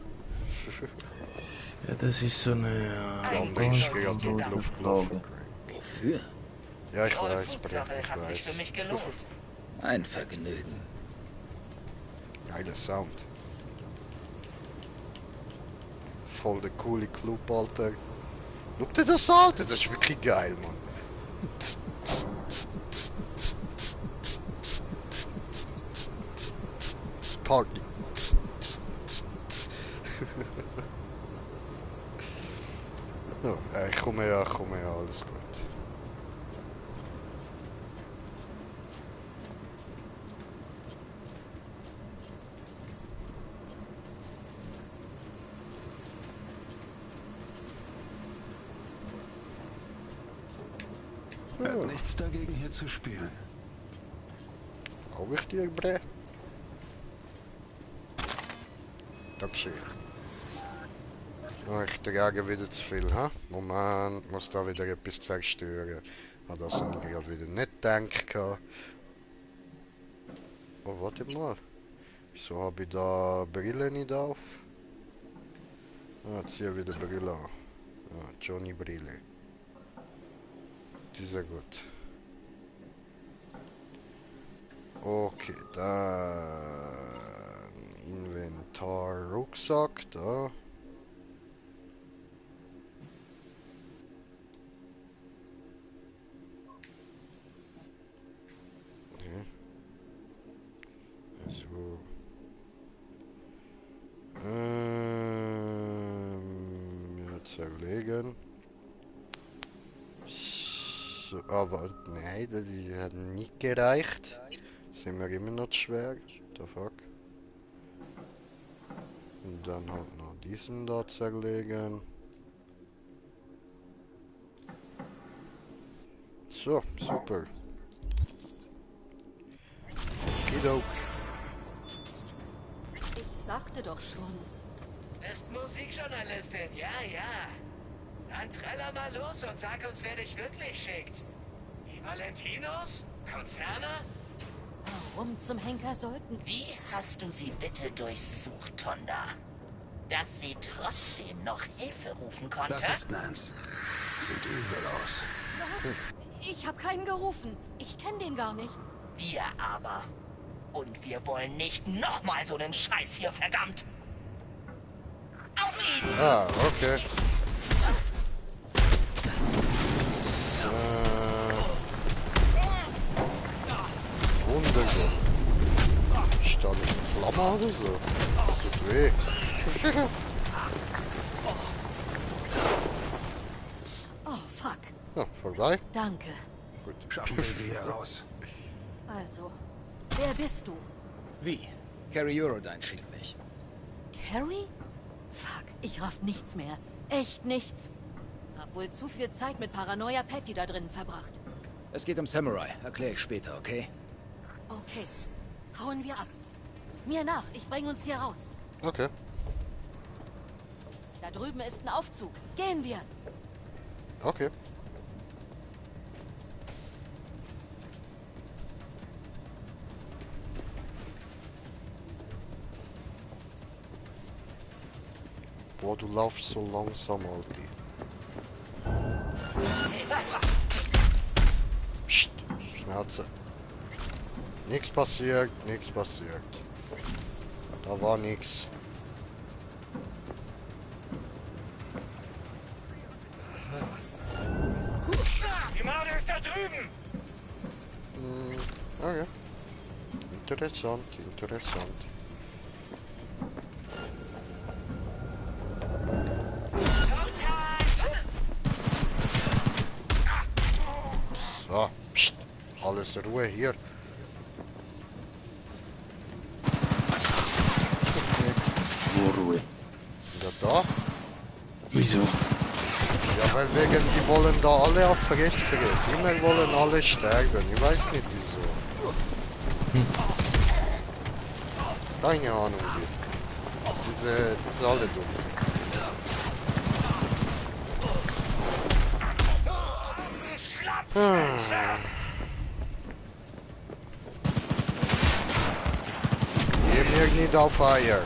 Ja, das ist so eine Eigentlich Mensch, sollte ich gerade dir in die danken. Luft gelaufen. Wofür? Ja, ich Die All weiß, Foods Brett, Sache ich hat sich für weiß. mich gelohnt. Ein Vergnügen. Geiler Sound. Voll der coole Club, Alter. Guck dir das an, das ist wirklich geil, Mann. Party. Ja, ich komme ja, alles gut. Hat nichts dagegen, hier zu spielen. Auch wichtig, Bre. Dankeschön. Oh, ich trage wieder zu viel, ha? Moment, muss da wieder etwas zerstören. An das habe ich gerade wieder nicht gedacht. Oh, warte mal. Wieso habe ich da Brille nicht auf? Ah, jetzt ziehe ich wieder Brille an. Ah, Johnny Brille. Die ist ja gut. Okay, dann Inventar, Rucksack, da. Okay. So. Ja, zerlegen. So, aber nein, das hat nicht gereicht. Sind wir immer noch schwer. The fuck. Und dann halt noch diesen da zerlegen. So, super. Okidok. Ich sagte doch schon. Bist Musikjournalistin, ja, ja. Dann treller mal los und sag uns, wer dich wirklich schickt. Die Valentinos? Konzerne? Warum zum Henker sollten? Wie hast du sie bitte durchsucht, Tonda? Dass sie trotzdem noch Hilfe rufen konnte? Das ist Nance. Sieht übel aus. Was? Ich habe keinen gerufen. Ich kenne den gar nicht. Wir aber. Und wir wollen nicht nochmal so einen Scheiß hier, verdammt! Auf ihn! Ah, okay. Wunderbar. Ist da nicht eine Flamme oder so? Das tut weh. Oh, fuck. Ja, vorbei. Danke. Gut. Schaffen wir sie hier raus. Also, wer bist du? Wie? Carrie Eurodyne schickt mich. Carrie? Fuck, ich raff nichts mehr. Echt nichts. Hab wohl zu viel Zeit mit Paranoia Patty da drinnen verbracht. Es geht um Samurai. Erkläre ich später, okay? Okay, hauen wir ab. Mir nach, ich bring uns hier raus. Okay. Da drüben ist ein Aufzug. Gehen wir. Okay. Boah, du laufst so langsam, Alter. Hey, was? Psst, Schnauze. Nichts passiert, nichts passiert. Da war nichts. Die Morde ist da drüben! Okay. Interessant, interessant. So, pst, alles Ruhe hier. Wo Ruhe? Ja, da. Wieso? Ja, weil die wollen da alle auf Fressbrett. Immer wollen alle sterben. Ich weiß nicht wieso. Keine Ahnung. Diese alle dumm. Geh mir nicht auf Eier.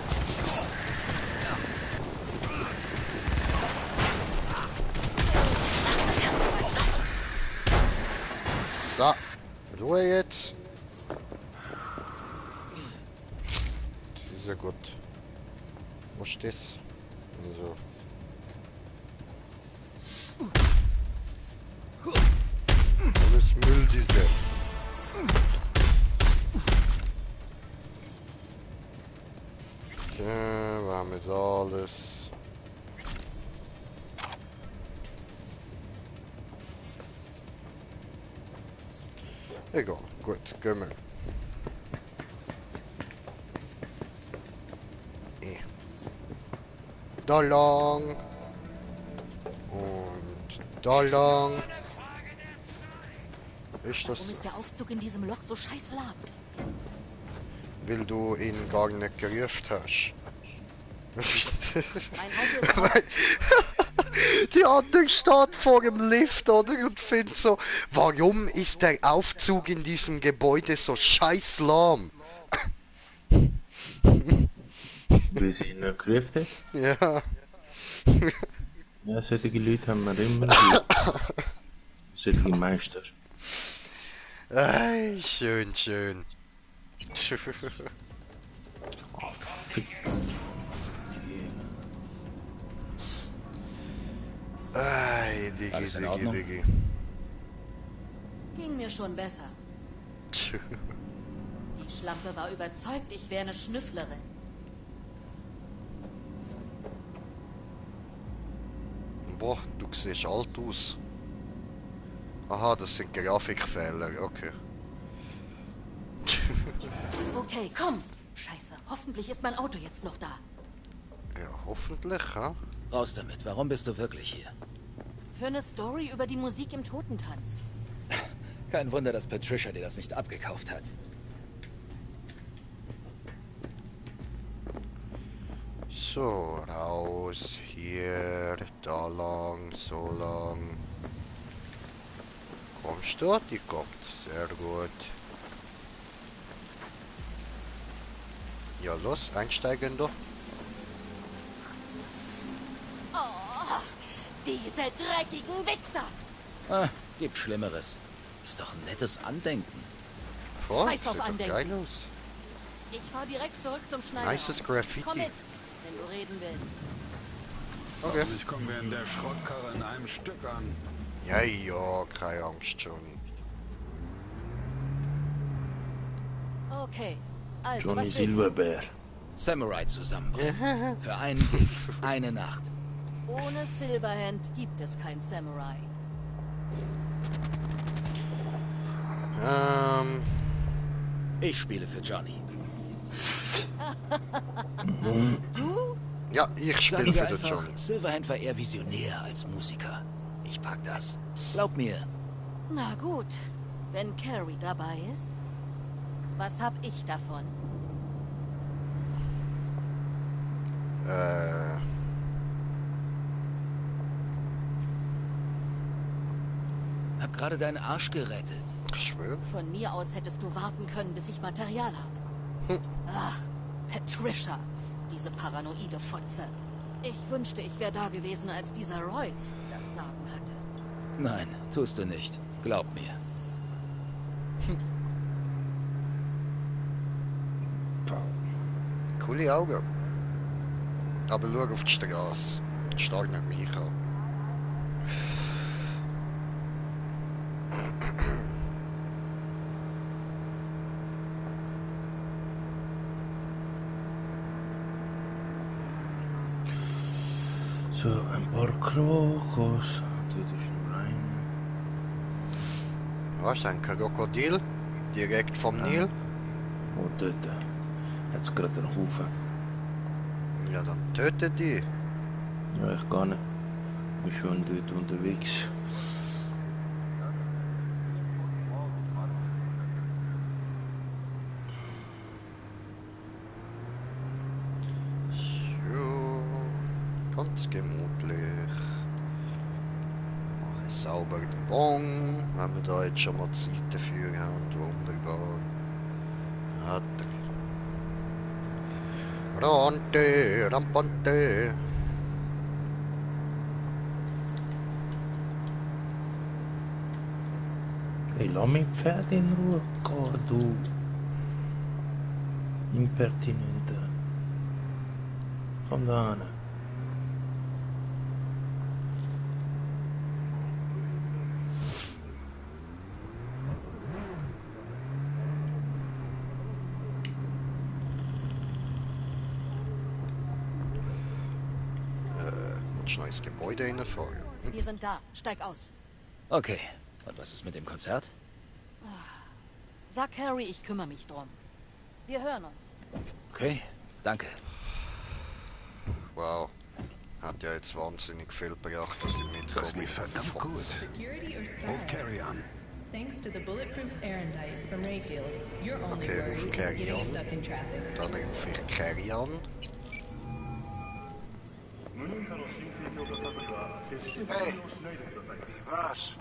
So, Ruhe jetzt. Das ist ja gut. Was ist das? Also. Alles Müll, diese. Okay, wir haben jetzt alles. Egal, gut, gehen wir. Da lang. Und da lang. Ist das Warum ist der Aufzug in diesem Loch so scheiß lahm? weil du ihn gar nicht gerufen hast? Mein Auto ist aus. Die andere steht vor dem Lift, oder? Und findet so, warum ist der Aufzug in diesem Gebäude so scheiß lahm? Weil sie ihn nicht gerufen hat. Ja. Ja, solche Leute haben wir immer. Solche Meister. Ei, schön, schön. Fick. Ei, Digi, Alles in Digi, Ordnung? Digi. Ging mir schon besser. Die Schlampe war überzeugt, ich wäre eine Schnüfflerin. Boah, du siehst alt aus. Aha, das sind Grafikfehler, okay. Okay, komm. Scheiße, hoffentlich ist mein Auto jetzt noch da. Ja, hoffentlich, ha? Raus damit. Warum bist du wirklich hier? Für eine Story über die Musik im Totentanz. Kein Wunder, dass Patricia dir das nicht abgekauft hat. So, raus, hier, da lang, so lang. Kommst du? Die kommt, sehr gut. Ja, los, einsteigen doch. Oh, diese dreckigen Wichser! Ah, gibt Schlimmeres. Ist doch ein nettes Andenken. Voll, Scheiß auf sieht doch Andenken. geil aus. Ich fahr direkt zurück zum Schneider. Nices Graffiti. Komm mit, wenn du reden willst. Okay. Hoffentlich kommen wir in der Schrottkarre in einem Stück an. Ja, ja, keine Angst, Johnny. Okay, also Johnny was will Silverbeer. Samurai zusammenbringen. Für einen Gig, eine Nacht. Ohne Silverhand gibt es kein Samurai. Ich spiele für Johnny. Du? Ja, ich spiele Sagen wir für den einfach, Johnny. Silverhand war eher visionär als Musiker. Ich pack das. Glaub mir. Na gut, wenn Carrie dabei ist, was hab ich davon? Hab gerade deinen Arsch gerettet. Ich schwöre. Von mir aus hättest du warten können, bis ich Material hab. Ach, Patricia, diese paranoide Fotze. Ich wünschte, ich wäre da gewesen, als dieser Royce das Sagen hatte. Nein, tust du nicht. Glaub mir. Coole Augen. Aber schau auf die Straße. Stark nicht mich an. So, ein paar Krokos. Das ist nur ein. Was, ein Krokodil? Direkt vom Nil? Und dort hat es gerade einen Haufen. Ja, dann töte die. Ja, ich gar nicht. Ich bin schon dort unterwegs. So, ganz gemütlich. Mache sauber den Bon, wenn wir da jetzt schon mal Zeit dafür haben. Wunderbar. Hat er. Rante, rampante. Hey, lass mich Pferd in Ruhe gehen, du Impertinente. Komm da hin. Willst du noch ins Gebäude reinfahren? Wir sind da. Steig aus. Okay. Und was ist mit dem Konzert? Sag Harry, ich kümmere mich drum. Wir hören uns. Okay, danke. Wow. Hat ja jetzt wahnsinnig viel gebracht, dass ich mitkomme. Das lief verdammt gut. Security or Ruf style? Carrie an. Thanks to the bulletproof Erendite from Rayfield, your only Okay, worry ruf is Carrie getting an. stuck in traffic. Dann rufe ich Carrie an. Hey, wie war's?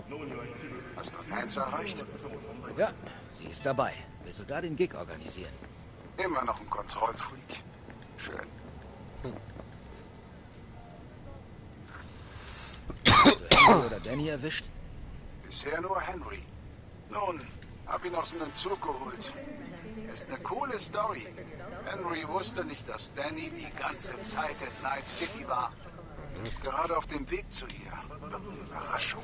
Hast du Nance erreicht? Ja, sie ist dabei. Will sogar den Gig organisieren. Immer noch ein Kontrollfreak. Schön. Hast du Henry oder Danny erwischt? Bisher nur Henry. Nun, hab ihn aus dem Entzug geholt. Ist eine coole Story. Henry wusste nicht, dass Danny die ganze Zeit in Night City war. Ist gerade auf dem Weg zu ihr. Wird eine Überraschung.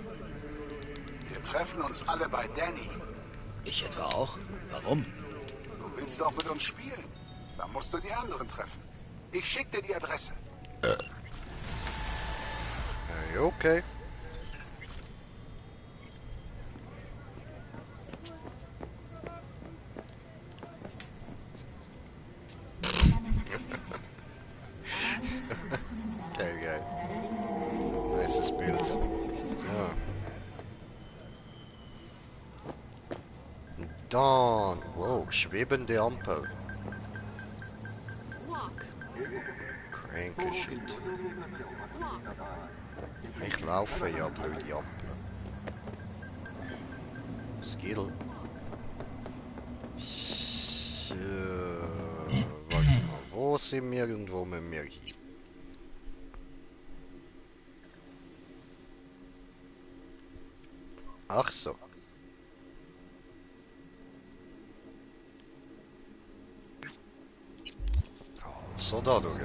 Wir treffen uns alle bei Danny. Ich etwa auch? Warum? Du willst doch mit uns spielen. Dann musst du die anderen treffen. Ich schick dir die Adresse. Ja, okay. Geil, geil. Nices Bild. So. Und dann, wow, schwebende Ampel. Cranky Shit. Ich laufe ja, blöde Ampel. Skill. So, warte mal, wo sind wir und wo müssen wir hin? Ach so. So da durch.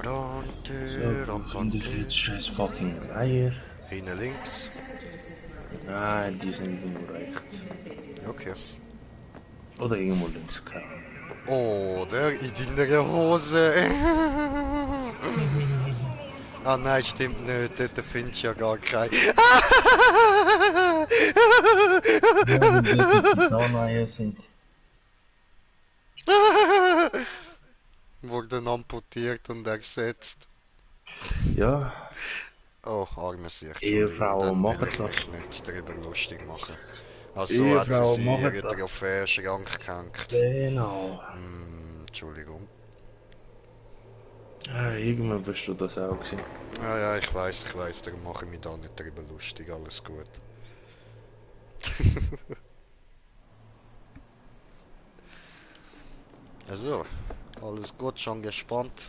Rante, Finde ich jetzt scheiß fucking Eier. Hinten links. Nein, die sind irgendwo rechts. Okay. Oder irgendwo links, keine Ahnung. Oh, der in deiner Hose. Ah nein, stimmt nicht, dort findest du ja gar keinen. Zahneier sind. Wurden amputiert und ersetzt. Ja, Oh, arme Sicht. Ehefrauen machen Ich das. mich nicht darüber lustig machen. Also hat sie Ehefrauen sie in machen ihren das. Trophäenschrank gehängt. Genau. Entschuldigung. Irgendwann wirst du das auch sehen. Ah ja, ich weiß, darum mache ich mich da nicht darüber lustig, alles gut. Also, alles gut, schon gespannt.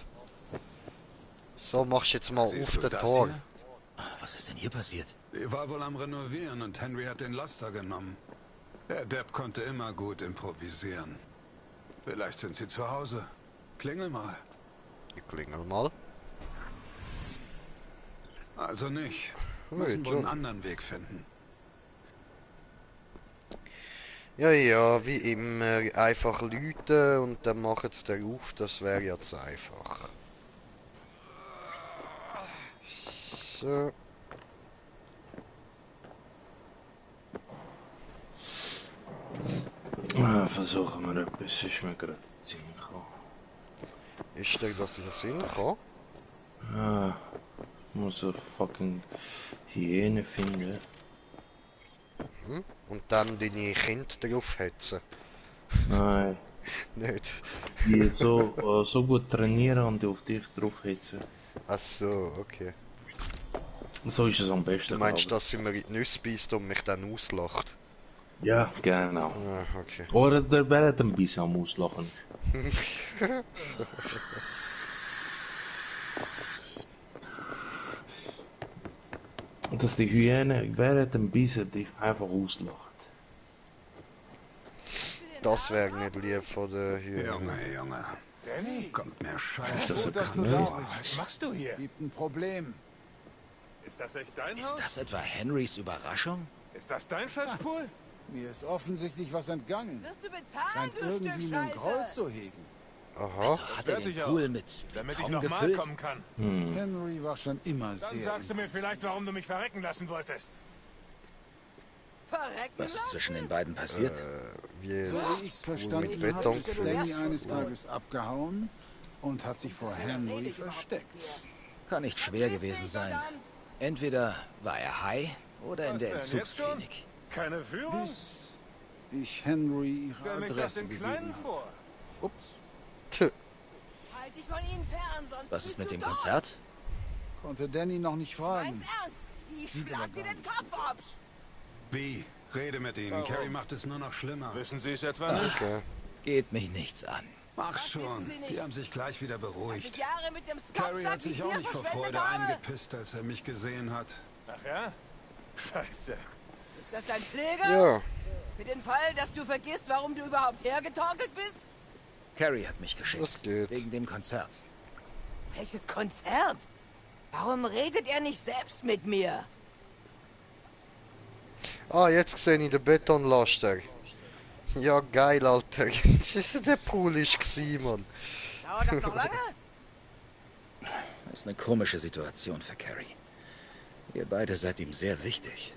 So, machst du jetzt mal Siehst auf du den das Tor. hier? Was ist denn hier passiert? Die war wohl am Renovieren und Henry hat den Laster genommen. Der Depp konnte immer gut improvisieren. Vielleicht sind sie zu Hause. Klingel mal. Ich klingel mal. Also nicht. Ui, Müssen wohl einen John. anderen Weg finden. Ja, ja, wie immer, einfach läuten und dann machen sie den auf, das wäre jetzt einfach. So. Versuchen wir etwas, ist mir gerade in den Sinn gekommen. Ist dir das in den Sinn gekommen? Ich muss eine fucking Hyäne finden. Und dann deine Kinder drauf hetzen? Nein. Nicht? Die so gut trainieren und auf dich drauf hetzen. Ach so, okay. So ist es am besten. Du meinst, dass sie mir in die Nüsse beißt und mich dann auslacht? Ja, genau. Ah, okay. Oder der wäre ein bisschen am Auslachen. Dass die Hyäne während ein bisschen dich einfach auslacht. Das wäre nicht lieb von der Hyäne. Junge. Danny, Kommt mir scheiße. gut, dass du bekannt da vor. bist. Was machst du hier? Gibt ein Problem. Ist das echt dein Ist das etwa Henrys Überraschung? Ist das dein Scheißpool? Mir ist offensichtlich was entgangen. Wirst du bezahlen, Scheint du irgendwie Stück einen Scheiße? Groll zu hegen. Aha. Hat er den Pool mit Damit ich Beton noch mal gefüllt? kommen kann. Henry war schon immer Dann sehr... sagst du mir vielleicht, warum du mich verrecken lassen wolltest. Verrecken Was ist lassen? zwischen den beiden passiert? Wie So wie ich's verstanden mit Beton habe, ist gefüllt. Danny eines Tages abgehauen und hat sich vor Henry versteckt. Kann nicht schwer gewesen sein. Entweder war er high oder in der Was denn, jetzt schon? Entzugsklinik. Keine Führung? Bis ich Henry ihre Stell mich das Adresse den gegeben Kleinen habe. vor. Ups. Tö. Halt dich von ihnen fern, sonst Was bist ist mit du dem tot. Konzert? Konnte Danny noch nicht Ganz fragen. ernst, ich Sieht schlag aber dir gar den nicht Kopf ab. Wie? Rede mit ihnen. Warum? Carrie macht es nur noch schlimmer. Wissen Sie es etwa nicht? Okay. Geht mich nichts an. Mach Das schon. wissen Sie nicht. Die haben sich gleich wieder Ich beruhigt. Jahre mit dem Carrie Skopsack hat sich wie auch dir nicht vor verschwendet Freude habe. eingepisst, als er mich gesehen hat. Ach ja? Scheiße. Ist das dein Pfleger? Ja. Für den Fall, dass du vergisst, warum du überhaupt hergetorkelt bist? Carrie hat mich geschickt. Das geht. Wegen dem Konzert. Welches Konzert? Warum redet er nicht selbst mit mir? Ah, jetzt sehe ich den Betonlaster. Ja, geil, Alter. Der Pool ist gsi, Mann. Dauert das noch lange? Das ist eine komische Situation für Carrie. Ihr beide seid ihm sehr wichtig.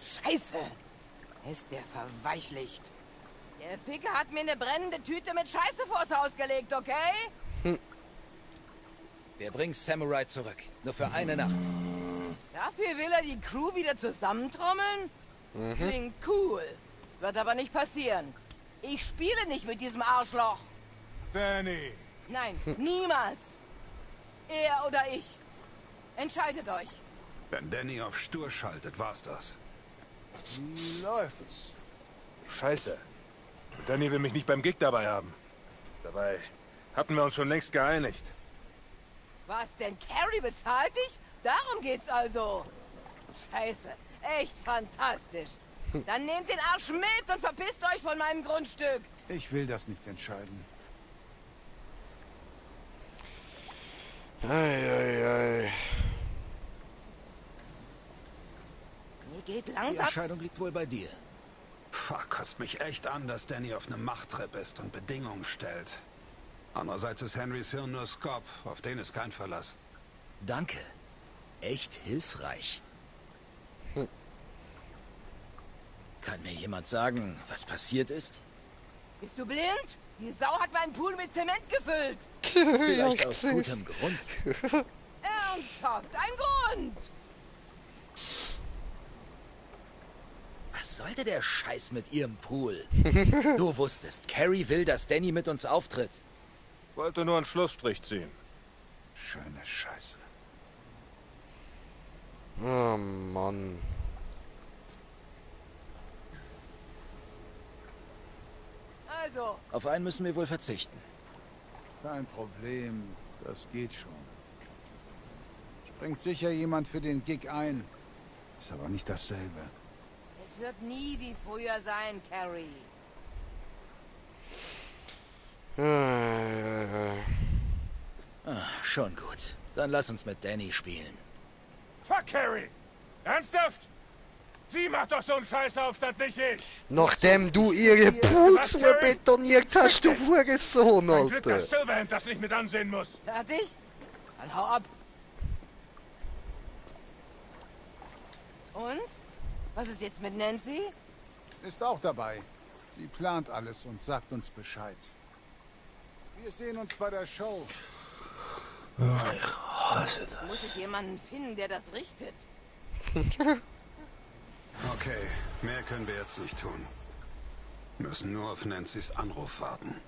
Scheiße! Ist der verweichlicht. Der Ficker hat mir eine brennende Tüte mit Scheiße vors Haus gelegt, okay? Wir bringen Samurai zurück. Nur für eine Nacht. Dafür will er die Crew wieder zusammentrommeln? Klingt cool. Wird aber nicht passieren. Ich spiele nicht mit diesem Arschloch. Danny. Nein, niemals. Er oder ich. Entscheidet euch. Wenn Danny auf stur schaltet, war's das. Wie läuft's? Scheiße. Danny will mich nicht beim Gig dabei haben. Dabei hatten wir uns schon längst geeinigt. Was denn? Carrie bezahlt dich? Darum geht's also. Scheiße. Echt fantastisch. Dann nehmt den Arsch mit und verpisst euch von meinem Grundstück. Ich will das nicht entscheiden. Ei. Mir geht Die langsam... Entscheidung liegt wohl bei dir. Fuck, kotzt mich echt an, dass Danny auf einem Machttrip ist und Bedingungen stellt. Andererseits ist Henrys Hirn nur Skop, auf den ist kein Verlass. Danke. Echt hilfreich. Kann mir jemand sagen, was passiert ist? Bist du blind? Die Sau hat meinen Pool mit Zement gefüllt. Vielleicht aus gutem Grund. Ernsthaft, ein Grund. Was sollte der Scheiß mit ihrem Pool? Du wusstest, Carrie will, dass Danny mit uns auftritt. Wollte nur einen Schlussstrich ziehen. Schöne Scheiße. Oh, Mann. Also, Auf einen müssen wir wohl verzichten. Kein Problem, das geht schon. Springt sicher jemand für den Gig ein. Ist aber nicht dasselbe. es wird nie wie früher sein, Carrie. Schon gut. Dann lass uns mit Danny spielen. Fuck, Carrie! Ernsthaft? Sie macht doch so einen Scheißaufstand, nicht ich! Nachdem du ihre Pools betoniert hast, du Hurensohn, Ein Glück, Alter. dass Silverhand das nicht mit ansehen muss. Fertig? Dann hau ab. Und? Was ist jetzt mit Nancy? Ist auch dabei. Sie plant alles und sagt uns Bescheid. Wir sehen uns bei der Show. Oh, ich hasse das. Muss ich jemanden finden, der das richtet? Okay, mehr können wir jetzt nicht tun. Müssen nur auf Nancy's Anruf warten.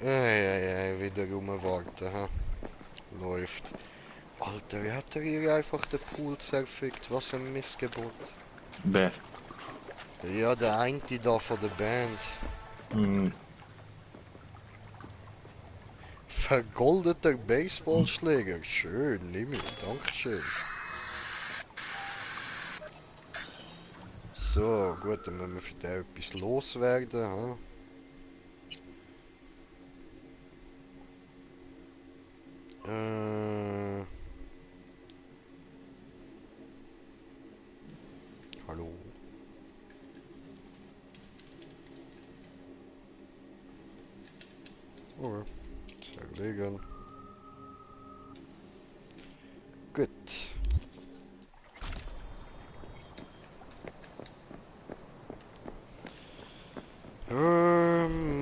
Ja, wieder rumwarten, ha? Läuft. Alter, wie hat er hier einfach den Pool zerfickt? Was ein Missgebot. Wer? Ja, der eine da von der Band. Hm. Vergoldeter Baseballschläger. Schön, nimm ihn. Dankeschön. So, gut, dann müssen wir für den etwas loswerden, ha? Hallo. Oh, zerlegen. Gut.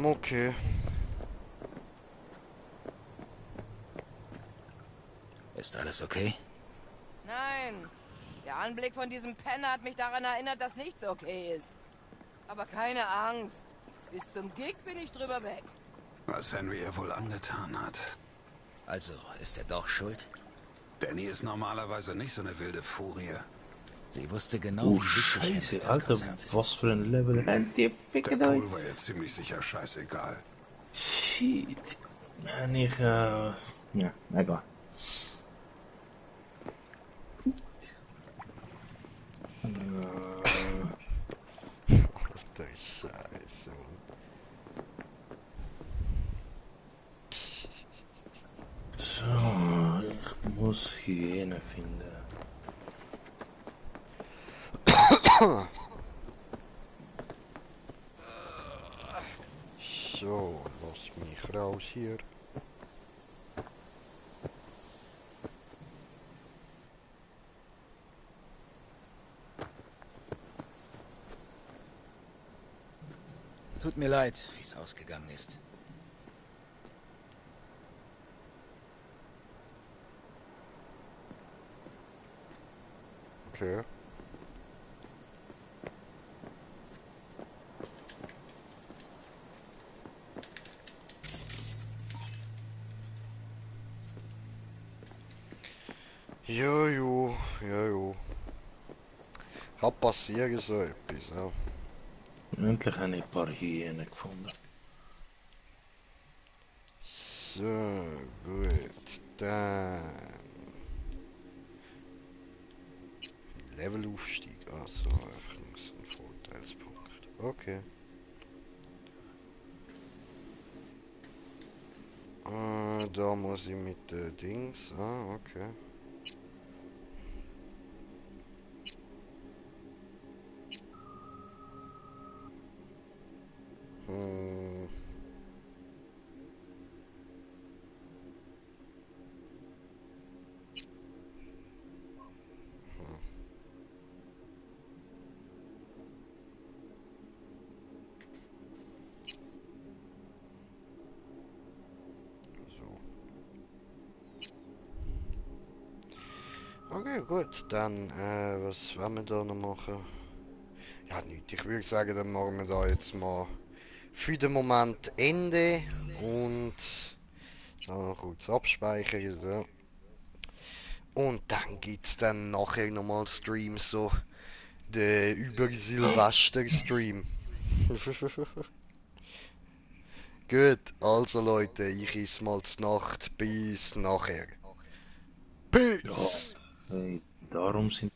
Okay. Ist alles okay? Nein. Der Anblick von diesem Penner hat mich daran erinnert, dass nichts okay ist. Aber keine Angst. Bis zum Gig bin ich drüber weg. Was Henry ihr wohl angetan hat. Also, ist er doch schuld? Danny ist normalerweise nicht so eine wilde Furie. Sie wusste genau, Oh, wie wichtig Henry Scheiße, das Alter, Konzert ist. was für ein Level rennt ihr Ficken Der euch? Pool war ihr ziemlich sicher scheißegal. Shit. En ich, ja, egal. Alter Scheiße, Mann. So, ich muss Hygiene finden. So, lass mich raus hier. Tut mir leid, wie es ausgegangen ist. Okay. Jojo, jojo. Kann passieren so etwas, ja. Endlich habe ich ein paar Hyänen gefunden. So, gut, dann... Levelaufstieg, also einfach nur so ein Vorteilspunkt. Okay. Da muss ich mit Dings, okay. Hm. Okay, gut, dann, was wollen wir da noch machen? Ja, nicht. Ich würde sagen, dann machen wir da jetzt mal für den Moment Ende und dann kurz abspeichern. So. Und dann gibt es dann nachher nochmal Streams, so der über Silvester-Stream. Gut, also Leute, ich esse mal zur Nacht. Bis nachher. Peace! Ja, darum sind